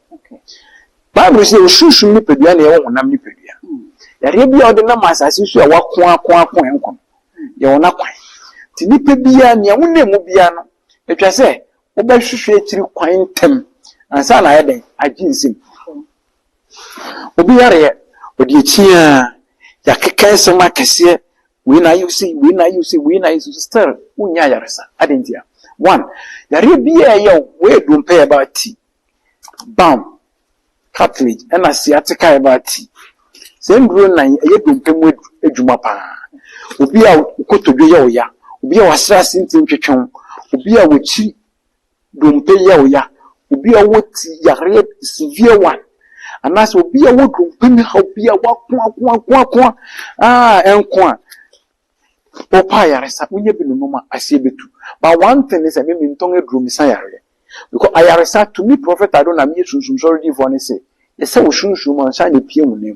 Bible sɛ yɛwɔ sunsum nipadua na yɛwɔ honam nipadua. Yareɛ bi a wɔde nam asase so a wako ako ako ɛnko no, yɛwɔ n'akwan. Nti nipa biara nea wonam mu biara no, atwa sɛ wobɛhwehwɛ akyiri kwan ntɛm ansa na ayɛ dɛn agye nsam. Obi yareɛ, ɔde akyi a, yɛakeka nsɛm akɛseɛ, wei na ayɛ sei, wei na ayɛ sei, wei na ayɛ sei, still wonnya ayaresa. Adɛn ntia? One, yareɛ biara ɛyɛ wo, wei yɛ dompe a ɛba ti, bam, cartilage, ɛna sciatica a ɛba ti. Saa nnuro nnan yi, ɛyɛ dompe mu adwuma paa. Obi a wo kotodwe yɛ wo ya, obi a w'asraase nti ntwetwe wo, obi a w'akyi dompe yɛ wo ya, obi a ɔwɔ ti yareɛ severe one, anaasɛ obi a ɔwɔ dompe mu haw bi a wako ako ako ako a ɛnko a, ɔpɛ ayaresa, wonya bi nonom a, aseɛ bɛtu. But one thing ne sɛ, me mentɔn aduro, mesa yareɛ. Because ayaresa, to me Prophet Adonai, meyɛ sunsum sɔre diifoɔ ne sɛ, yɛsɛ wo sunsum ansa na epue honam mu.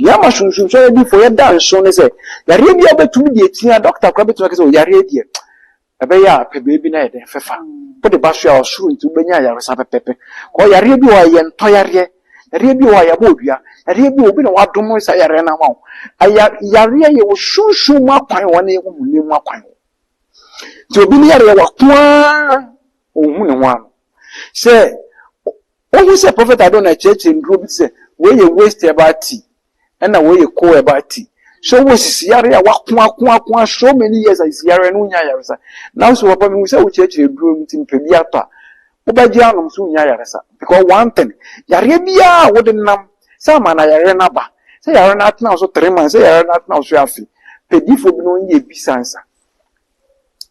Nea ama sunsum sɔre diifoɔ yɛda nso ne sɛ, yareɛ bi a wobɛtumi de atia, doctor koraa bɛtumi aka sɛ, yareɛ deɛ, ɛbɛyɛ a pɛ baabi na yɛ dɛn fɛfa. Wode ba so a, ɔsoro nti wobɛnya ayaresa pɛpɛpɛ. Kɔ yareɛ bi wɔ hɔ a ɛyɛ ntɔ yareɛ, yareɛ bi wɔ hɔ a yɛabɔ odua, yareɛ bi wɔ obi na wadom saa yareɛ no ama wo. Aya yareɛ yɛ wɔ sunsum mu akwan wɔ ne yɛwɔ honam mu akwan wɔ. Nti obi ne yareɛ wako ara ɔnhu ne ho ano. Sɛ wohu sɛ Prophet Adonai kyerɛkyerɛ nnuro bi te sɛ wei yɛ waist herbal tea, ɛna wei yɛ cold herbal tea. So wɔ sisi yare a wako ako ako a so many years a sisi yare no wonya ayaresa. Na wo sɛ papa mehu sɛ wokyerɛkyerɛ aduro nti mepɛ bi atɔ a, wobɛgye anom so wonya ayaresa. Because one thing, yareɛ biara a wode nam sɛ ama na yareɛ no aba, sɛ yareɛ no atena wo so 3 months, sɛ yareɛ no atena wo so afe, pɛ diifoɔ bi na ɔnyɛ bisa nsa.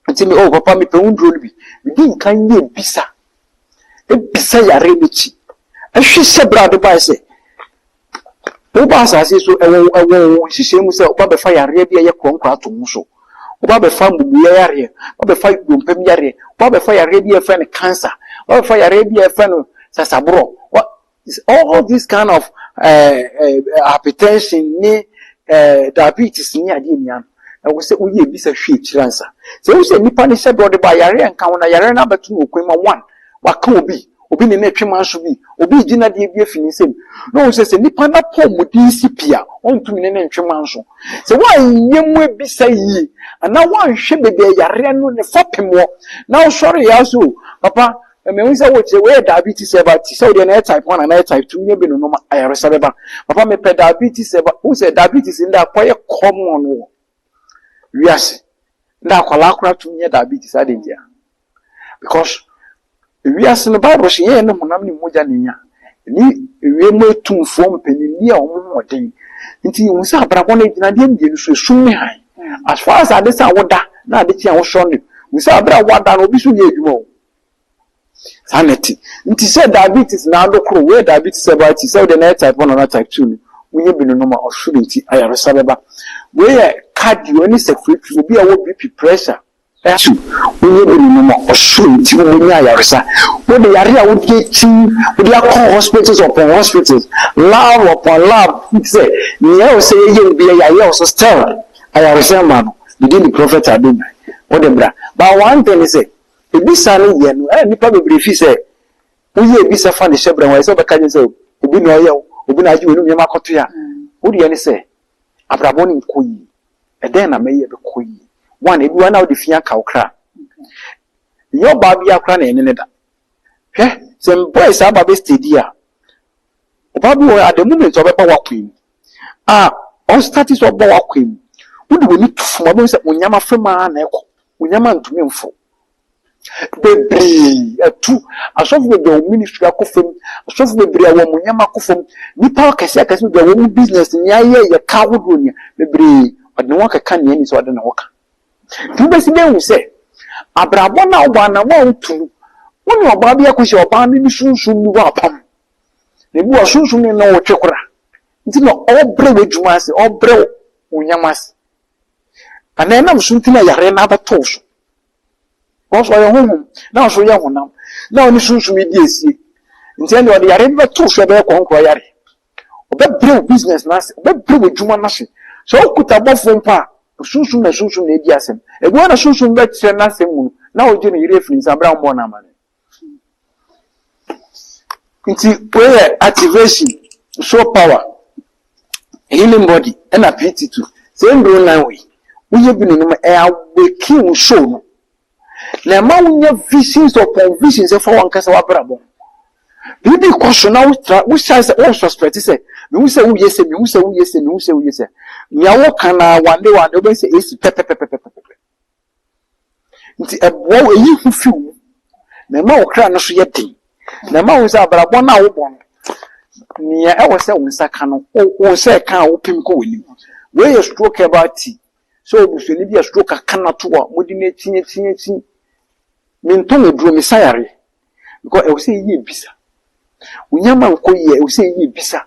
Nti me, oh papa mepɛ wo nduro no bi. Medi nkan yɛ bisa. Ebisa yareɛ no akyi. Ɛhwɛ sɛ berɛ a wode baeɛ sɛ woba asase so ɛwɔ ɛwɔ wo nhyehyɛe mu sɛ woba bɛfa yareɛ bi a ɛyɛ korɔnkorɔ ato wo so. Woba bɛfa mmubuiɛ yareɛ, woba bɛfa dompe mu yareɛ, woba bɛfa yareɛ bi a yɛfrɛ no cancer, woba bɛfa yareɛ bi a yɛfrɛ no sasaborɔ. All this kind of hypertension ne diabetes ne adeɛ nyinaa no, ɛwɔ sɛ woyɛ bisa hwɛ akyiri ansa. Sɛ wohu sɛ nipa no hyɛ berɛ ɔde ba yareɛ nka ho na yareɛ no abɛto no wɔ kwan mu a, one, waka obi, Obi ne no retwe manso bi, obi regye n'adeɛ bi afi ne nsam. Na ɔhu sɛ sɛ nipa no apɔmuden si pi a, ɔntumi ne no ntwe manso. Sɛ woanyɛ mu abisa yie anaa woanhwɛ baabi a yareɛ no ne fapem wɔ na wosɔre yɛ ara sɛ o papa mahu sɛ wokyerɛ wei yɛ diabetes ɛba ti sɛ wodeɛ na ɛyɛ type 1 anaa ɛyɛ type 2 wonya bi nonom a ayaresa bɛba. Papa mepɛ diabetes ɛba. Wohu sɛ diabetes ndɛ akɔyɛ common wɔ wiase. Ndɛ akwadaa koraa tumi nya diabetes adɛn ntia? Because wiase no Bible sɛ yɛn ne honam ne mogya na enya ne wiem atumfoɔ mpaninni a wɔn ho ɔden. Nti yɛhu sɛ abrabɔ no gyina adeɛ mmienu so, esum ne hann. As far as ade sɛ a woda na ade kye a wosɔre no, hu sɛ abere a woada no obi so nyɛ adwuma o. Saa na ɛte. Nti sɛ diabetes na ado koro, wei yɛ diabetes ɛba ti sɛ wode na ɛyɛ type 1 anaa type 2 no, wonya bi no nom a ɔsoro nti ayaresa bɛba. Wei yɛ cardio ne circulatory, obi a ɔwɔ BP, pressure, So wonyɛ bi no ma ɔsoro nti wobɛnya ayaresa? Wode yare a wode akyi, wode akɔ hospitals upon hospitals, lab upon lab, nti sɛ nea ɛwɔ sɛ yɛyɛ wo biara yɛayɛ wo so still ayaresa mma no, me din de Prophet Adonai, wode bra. But one thing ne sɛ, ebisa no yɛ no, ɛna nnipa bebree fi sɛ woyɛ ebisa fa ne hyɛ brɛ ho, ɛsɛ sɛ wobɛka kyerɛ sɛ obi na ɔyɛ wo, obi na agye w'anum nneɛma akɔtoa. Wo deɛ ne sɛ, abrabɔ no nkɔ yie. Ɛdɛn na mɛyɛ ɛbɛkɔ yie? One, ebi wɔ hɔ na wode fi aka wo kra. Nyɛ ɔbaa biara koraa na ɛne ne da. Hwɛ, sɛ boys aba bɛ steady a, ɔbaa bi wɔ hɔ at the moment ɔbɛba w'akwan mu a, ɔstarte sɛ ɔba w'akwan mu, wode w'ani to fam a, wobɛhu sɛ wo nneɛma fam ara na ɛkɔ. Wo nneɛma ntumi mforo. Bebree atu. Asɔfo bebree a wɔn ministry akɔ fam, asɔfo bebree a wɔn nneɛma akɔ fam, nnipa akɛse akɛse bebree a wɔn business nea ayɛ yɛ ka ahodoɔ nea bebree ɔde ne ho akeka nea ɛni sɛ ɔde ne ho ka. Nti wobɛsi dɛn hu sɛ abrabɔ no a wobɔ anamɔ a wotu no, wo ne ɔbaa bi akɔhyia ɔbaa no ne sunsum bi wɔ apam. Na ebi wɔ sunsum no ne wotwe kora. Nti na ɔbrɛ w'adwuma ase, ɔbrɛ wo nneɛma ase. Anaa ɛnam so nti na yareɛ no abɛto wo so. Because ɔyɛ honhom, na nso yɛ honam, na ɔne sunsum yi di asie. Nti ɛnde ɔde yare bi bɛto so ɛbɛyɛ kɔnkorɔ yare. Ɔbɛbrɛ wo business no ase, ɔbɛbrɛ w'adwuma no ase. Sɛ wokuta bɔfoɔ mpo a, sunsum na sunsum na edi asɛm. Ebi wɔ na sunsum bɛkyerɛ n'asɛm mu no, na ɔgye ne yere afiri nsa berɛ a wɔmmɔɔ no amane. Nti wei yɛ activation, soul power, healing body ɛna PT2. Sɛ nduro nan wei, woyɛ bi no nom ɛ awake wo soul no. Na ɛma wonya visions upon visions ɛfa wankasa w'abrabɔ ho. Biribi kɔ so na wotra wohyɛ sɛ wo suspect sɛ mehu sɛ woyɛ sɛ mehu sɛ woyɛ sɛ mehu sɛ woyɛ sɛ nea woka na one day one day wobɛhu sɛ esi pɛpɛpɛpɛpɛpɛ. Nti ɛboa wo, ɛyi hu fi wo mu, na ɛma wo kra no so yɛ den, na ɛma wo sɛ abrabɔ no a wobɔ no, nea ɛwɔ sɛ wo nsa ka no, wo nsa ɛka a wopem kɔ w'anim. Wei yɛ stroke herbal tea. Sɛ obusuani bi a stroke aka no ato a, mode no akyi akyi akyi. Mentɔn aduro, mesa yareɛ. Because ɛwɔ sɛ yɛyɛ bisa. Wo nneɛma nkɔ yie ɛwɔ sɛ yɛyɛ bisa.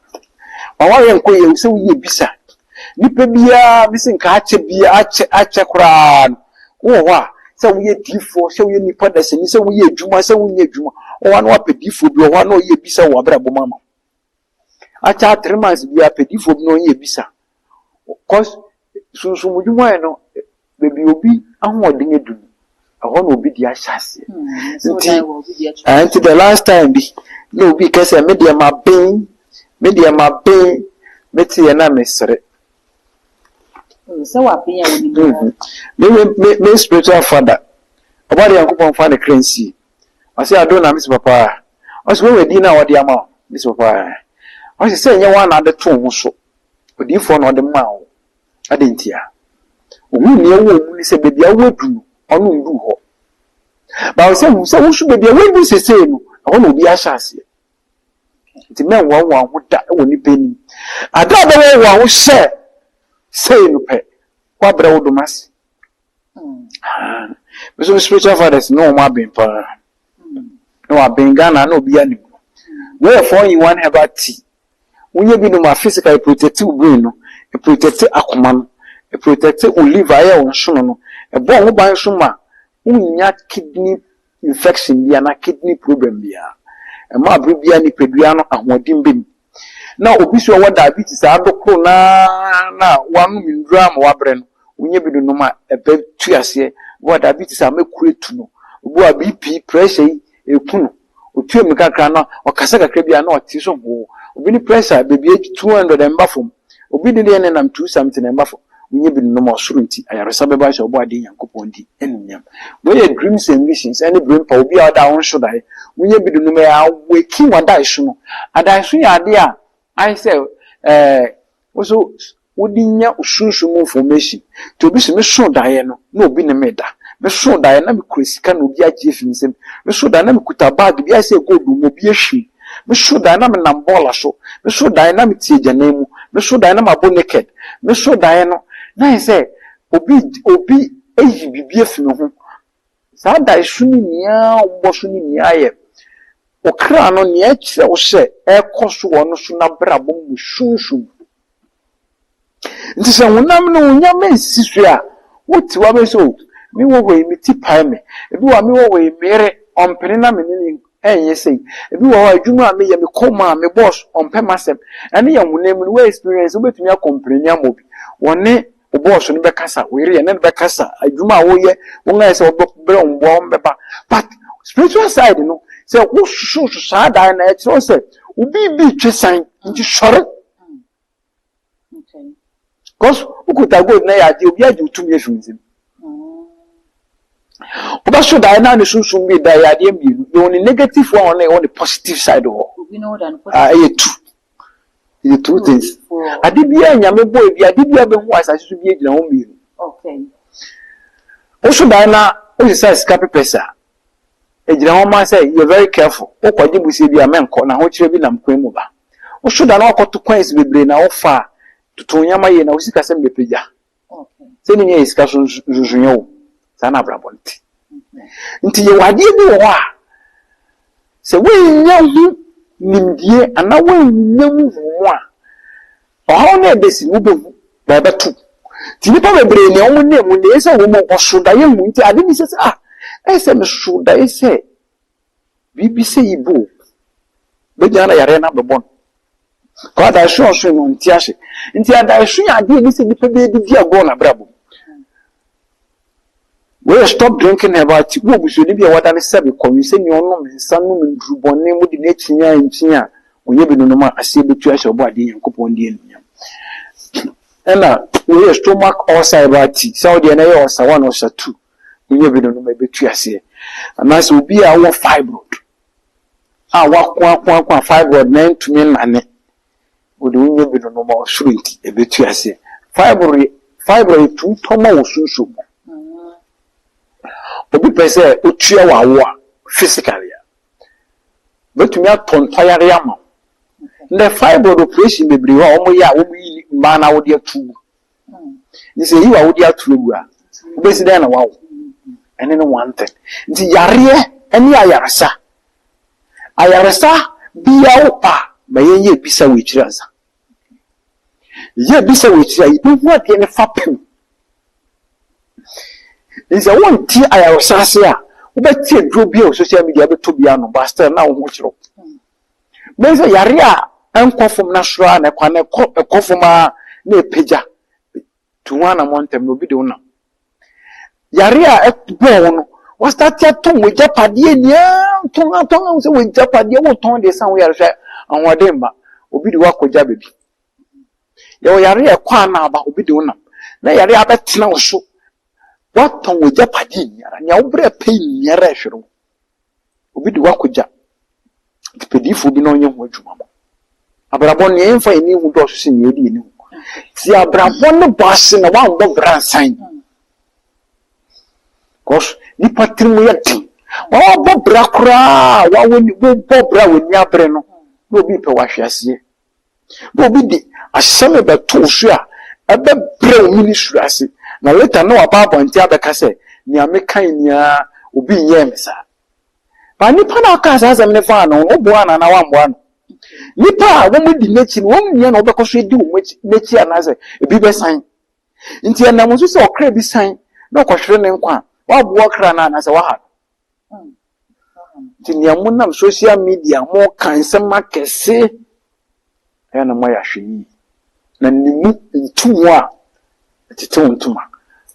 W'awareɛ nkɔ yie ɛwɔ sɛ woyɛ bisa. Nipa biara bi sɛ nka akyɛ biara akyɛ akyɛ koraa no wowɔ hɔ a sɛ woyɛ diifoɔ sɛ woyɛ nipa dasani sɛ woyɛ adwuma sɛ wonyɛ adwuma wɔ hɔ a na wapɛ diifoɔ bi wɔ hɔ a na ɔyɛ bisa wɔ abrabɔ mu ama wo. Akyɛ 3 months biara pɛ diifoɔ bi na ɔnyɛ bisa. Cause sunsum dwuma yɛ no baabi obi ahoɔden adu no ɛhɔ na obi de ahyɛ aseɛ. Nti the last time bi na obi ka sɛ me deɛ ma ben me deɛ ma ben me te yɛ na mesere. Sɛ waben a wonim hɔ. Me spiritual father ɔba de Nyankopɔn fa ne kra nsie. Ɔsɛ ado na mesi papa. Ɔsɛ wɔn adi na ɔde ama wo. Mesi papa. Ɔsɛ sɛ ɛnyɛ wɔn na ade to ho so. Odiyifoɔ na ɔde maa wo. Ade ntia. Ohun nea ɛwɔ mu ne sɛ baabi a woadu no ɔno nduu hɔ. Báwo sɛ hu sɛ woso baabi a woadu sesei no ɛhɔ na obi ahyɛ aseɛ. Nti mɛnhoahoa ho da wɔ nipa anim. Ade a bɛhoahoa ho hyɛ sei no pɛ woabrɛ wo dom ase. Me so spiritual fathers ne wɔn aben paa. Na waben Ghana na obi anim no. Wei yɛ 4 in 1 herbal tea. Wonyɛ bi nom a physically protect wo brain no, protect akoma no, protect wo liver ɛyɛ wo nsono no. Ɛbɔ ho ban so ma wonya kidney infection bi anaa kidney problem biara. Ɛma abere biara nipadua no ahoɔden bɛ mu. Na obi so a ɔwɔ diabetes a adokoro naa na wanom nduro ama wabrɛ no, wonya bi nom a ɛbɛtu aseɛ. Obi wɔ diabetes a mɛkuru etu no. Obi wɔ BP pressure yi eku no. Otu mmirika kakra na ɔkasa kakra bi a na ɔte so hoo. Obi ne pressure baabi a 200 ɛmba fam. Obi de deɛ nenam 2 something ɛmba fam. Wonyɛ bi nom a ɔsoro nti ayaresa bɛba ahyɛ ɔbɔ adeɛ Nyankopɔn di anuonyam. Wei yɛ dreams and visions ɛne brain power. Obi a ɔda a ɔnso daeɛ. Wonyɛ bi nom ɛyɛ awake w'adaeso no. Adaeso yɛ adeɛ a ayɛ sɛ ɛɛ woso wode nya sunsum mu information. Nti obi sɛ meso daeɛ no na obi ne me da. Meso daeɛ na mekura sika na obi agye afi me nsam. Meso daeɛ na mekuta bag bi ayɛ sɛ gold mu obi ahwim. Meso daeɛ na menam bɔɔla so. Meso daeɛ na mete agyanan mu. Meso daeɛ na mabɔ naked. Meso daeɛ no na ayɛ sɛ obi ayi biribi afi me ho. Saa daeso no nyinaa a wɔbɔ so no nyinaa yɛ ɔkra no nea ɛkyerɛ wo sɛ ɛrekɔ so wɔ no so n'abrabɔ mu sunsum. Nti sɛ honam no wo nyama nsisi so a, wote hɔ abɛyɛ sɛ o, mewɔ hɔ yi me ti pae me. Ebi wɔ hɔ a mewɔ hɔ yi me yere ɔmpene na me ne no ɛnyɛ sei. Ebi wɔ hɔ a adwuma a meyɛ me kɔ mu a me boss ɔmpɛ m'asɛm. Ɛno yɛ honam mu no wo experience wobɛtumi acomplain ama obi. Wɔne wo boss no bɛkasa, wo yere yɛ ne no bɛkasa, adwuma a woyɛ wɔn ayɛ sɛ wɔbɛbrɛ wo mboa wɔn bɛba. But spiritual side no, sɛ wososo saa dan na ɛkyerɛ wo sɛ obi bi twe san nti sɔre. Because wokuta gold na yɛ adeɛ obi agye wo tumi afi wo nsam. Wobɛso daeɛ na ne sunsum bi da yɛ adeɛ mmienu. Yɛwɔ ne negative one na yɛwɔ ne positive side wɔ hɔ. Obi ne wo da no. Ah, ɛyɛ two. Ɛyɛ two things. Ade biara Nyame bɔ ebi, ade biara bɛhu wɔ asase so bi gyina hɔ mmienu. Woso daeɛ na wosesa sika papers a, egyina hɔ ma sɛ yɛ very careful. Wokɔgye busie bi a mɛnkɔ na ahokyerɛ bi nam kwan mu ba. Woso da na wakɔto coins bebree na wofa a, toto nneɛma yie na wo sika sɛm bɛpagya. Sɛ ne nyɛ yɛ sika so nsusunyɛ wo. Saa na abrabɔ no te. Nti yɛwɔ adeɛ bi wɔ hɔ a, sɛ woannya ho nimdie anaa woannya ho nhunumu a, ɔhaw no a ɛbɛsi no wobɛhu na ɛbɛto. Nti nnipa bebree nea wɔn nam mu nea ɛsɛ sɛ wɔn ɔso daeɛ hu nti ade bi sɛ sɛ ah ɛyɛ sɛ meso daeɛ sɛ biribi sɛ yi bo bɛgyina na yareɛ no abɛbɔ no. Kɔ adaeso a ɔso no nte ase. Nti adaeso yɛ adeɛ bi sɛ nnipa bi didi agorɔ n'abrabɔ mu. Wɔyɛ stop drinking herbal tea. Wo obusuani bi a wada ne sɛbe kɔnwi sɛ nea ɔnom nsa nom ndurubɔne mu de n'akyi a nkyi a ɔnyɛ bi nonom a aseɛ bɛtu ahyɛ ɔbɔ adeɛ Nyankopɔn di anuonyam. Ɛna wɔyɛ stomach ulcer herbal tea. Sɛ wodeɛ na ɛyɛ ulcer 1, ulcer 2 wonyɛ bi nonom a ɛbɛtu aseɛ. Anaasɛ obi a ɔwɔ fibroid a wako ako ako a fibroid na ntumi nnane, wode wonyɛ bi nonom a ɔsoro nti ɛbɛtu aseɛ. Fibroid tumi tɔ ma wɔ sunsum mu. Obi pɛ sɛ otua wɔ awo a physically a bɛtumi atɔ ntɔyare ama wo. Ndɛ fibroid operation bebree hɔ a wɔyɛ a wɔyi mmaa na wɔde ato gu. Nti sɛ eyi wɔ a wɔde ato agu a, wobɛsi dɛn na wawo? Ɛne ne one thing. Nti yareɛ ne ayaresa. Ayaresa bia wo pa ma yɛnyɛ ebisa wɔ akyiri ansa. Yɛ ebisa wɔ akyiri a yɛbɛhu adeɛ ne fa pɛm. Nti sɛ wonte ayaresa ase a, wobɛte aduro bi a wɔ social media wobɛtɔ bi ano, but still na wo ho kyerɛ wo. Bɛyɛ sɛ yare a ɛnkɔ fam na soro a na ɛkɔ na ɛkɔ fam a na ɛpagya tu ho anammɔ ntɛm na obi de wo nam. Yare a ɛbɔɔ wo no, wɔastart atɔn w'agyapadeɛ nyinaa tɔn atɔn ahu sɛ w'agyapadeɛ wotɔn deɛ san wo yare hwɛ ahoɔden mma. Obi de wo akɔgya baabi. Yɛwɔ yare a ɛkɔ a na aba, obi de wo nam. Na yare a abɛtena wo so, woatɔn w'agyapadeɛ nyinaa. Nea wobrɛ pɛ nyinaa ɛhwere wo. Obi de wo akɔgya. Nti pɛdiifoɔ bi na ɔnyɛ ho adwuma ma. Abrabɔ nea yɛmfa yɛn ani hu dɔɔso sen nea yɛde yɛn ani hu. Ti abrabɔ ne bɔ ase na woambɔ bra nsan. Because nipa tirim yɛ den. Wɔabɔ bra koraa, wobɔ bra w'ani abere no, na obi pɛ wahwe aseɛ. Na obi de asɛm bɛto wo so a ɛbɛbrɛ wo ministry ase. Na later na waba abɔnten abɛka sɛ nea meka yi nyinaa obi nyɛɛ me saa. Ba nipa na ɔka saa asɛm ne faa no, woboa no anaa wamboa no? Nipa a wɔn di n'akyi no, wɔn nyinaa na wɔbɛkɔ so adi wɔn n'akyi anaasɛ ebi bɛsan. Nti ɛnam nso sɛ ɔkra bi san na ɔkɔhwere ne nkwa a, waboa ɔkra no anaasɛ waha no. Nti nea monam social media mo ka nsɛm akɛse ɛyɛ na moayɛ ahwɛ yie. Na ne mu ntomu a ɛtete wo ntoma.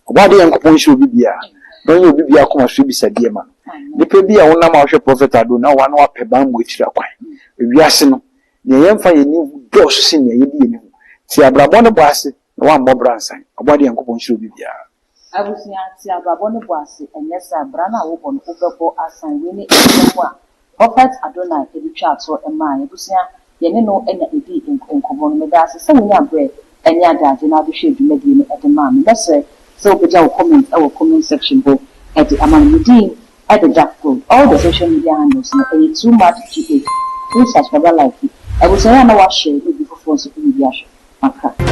Ɔbɔade Nyankopɔn nhyira obi biara na ɔnyɛ obi biara akoma so ebisadeɛ ma no. Nipa bi a wonam a wohwɛ Prophet Ado na wa na wapɛ bammɔ akyiri akwan. Ewiase no, nea yɛmfa yɛn ani hu dɔɔso sen nea yɛde yɛn ani hu. Te abrabɔ no bɔ ase na woammɔ bra nsan. Ɔbɔadeɛ Nyankopɔn nhyira obi biara. Abusua, te abrabɔ no bɔ ase, ɛnyɛ saa a, bra no a wobɔ no, wobɛbɔ asan. Wei ne nsɛm a Prophet Adonai de twaa toɔ maa yɛn. Abusua, yɛne no na ɛdii nkɔmmɔ no. Meda ase sɛ wonyaa berɛ ne adagye na wode hwɛɛ dwumadie no de maa me. Mɛsrɛ sɛ wobɛgya wo comment wɔ comment section hɔ de ama me. Me din de Dark Gold. All the social media handles no ɛyɛ too much GH. Please subscribe like. Abusua yɛ a na woashare na obi foforɔ nso anya bi ahwɛ. Makra.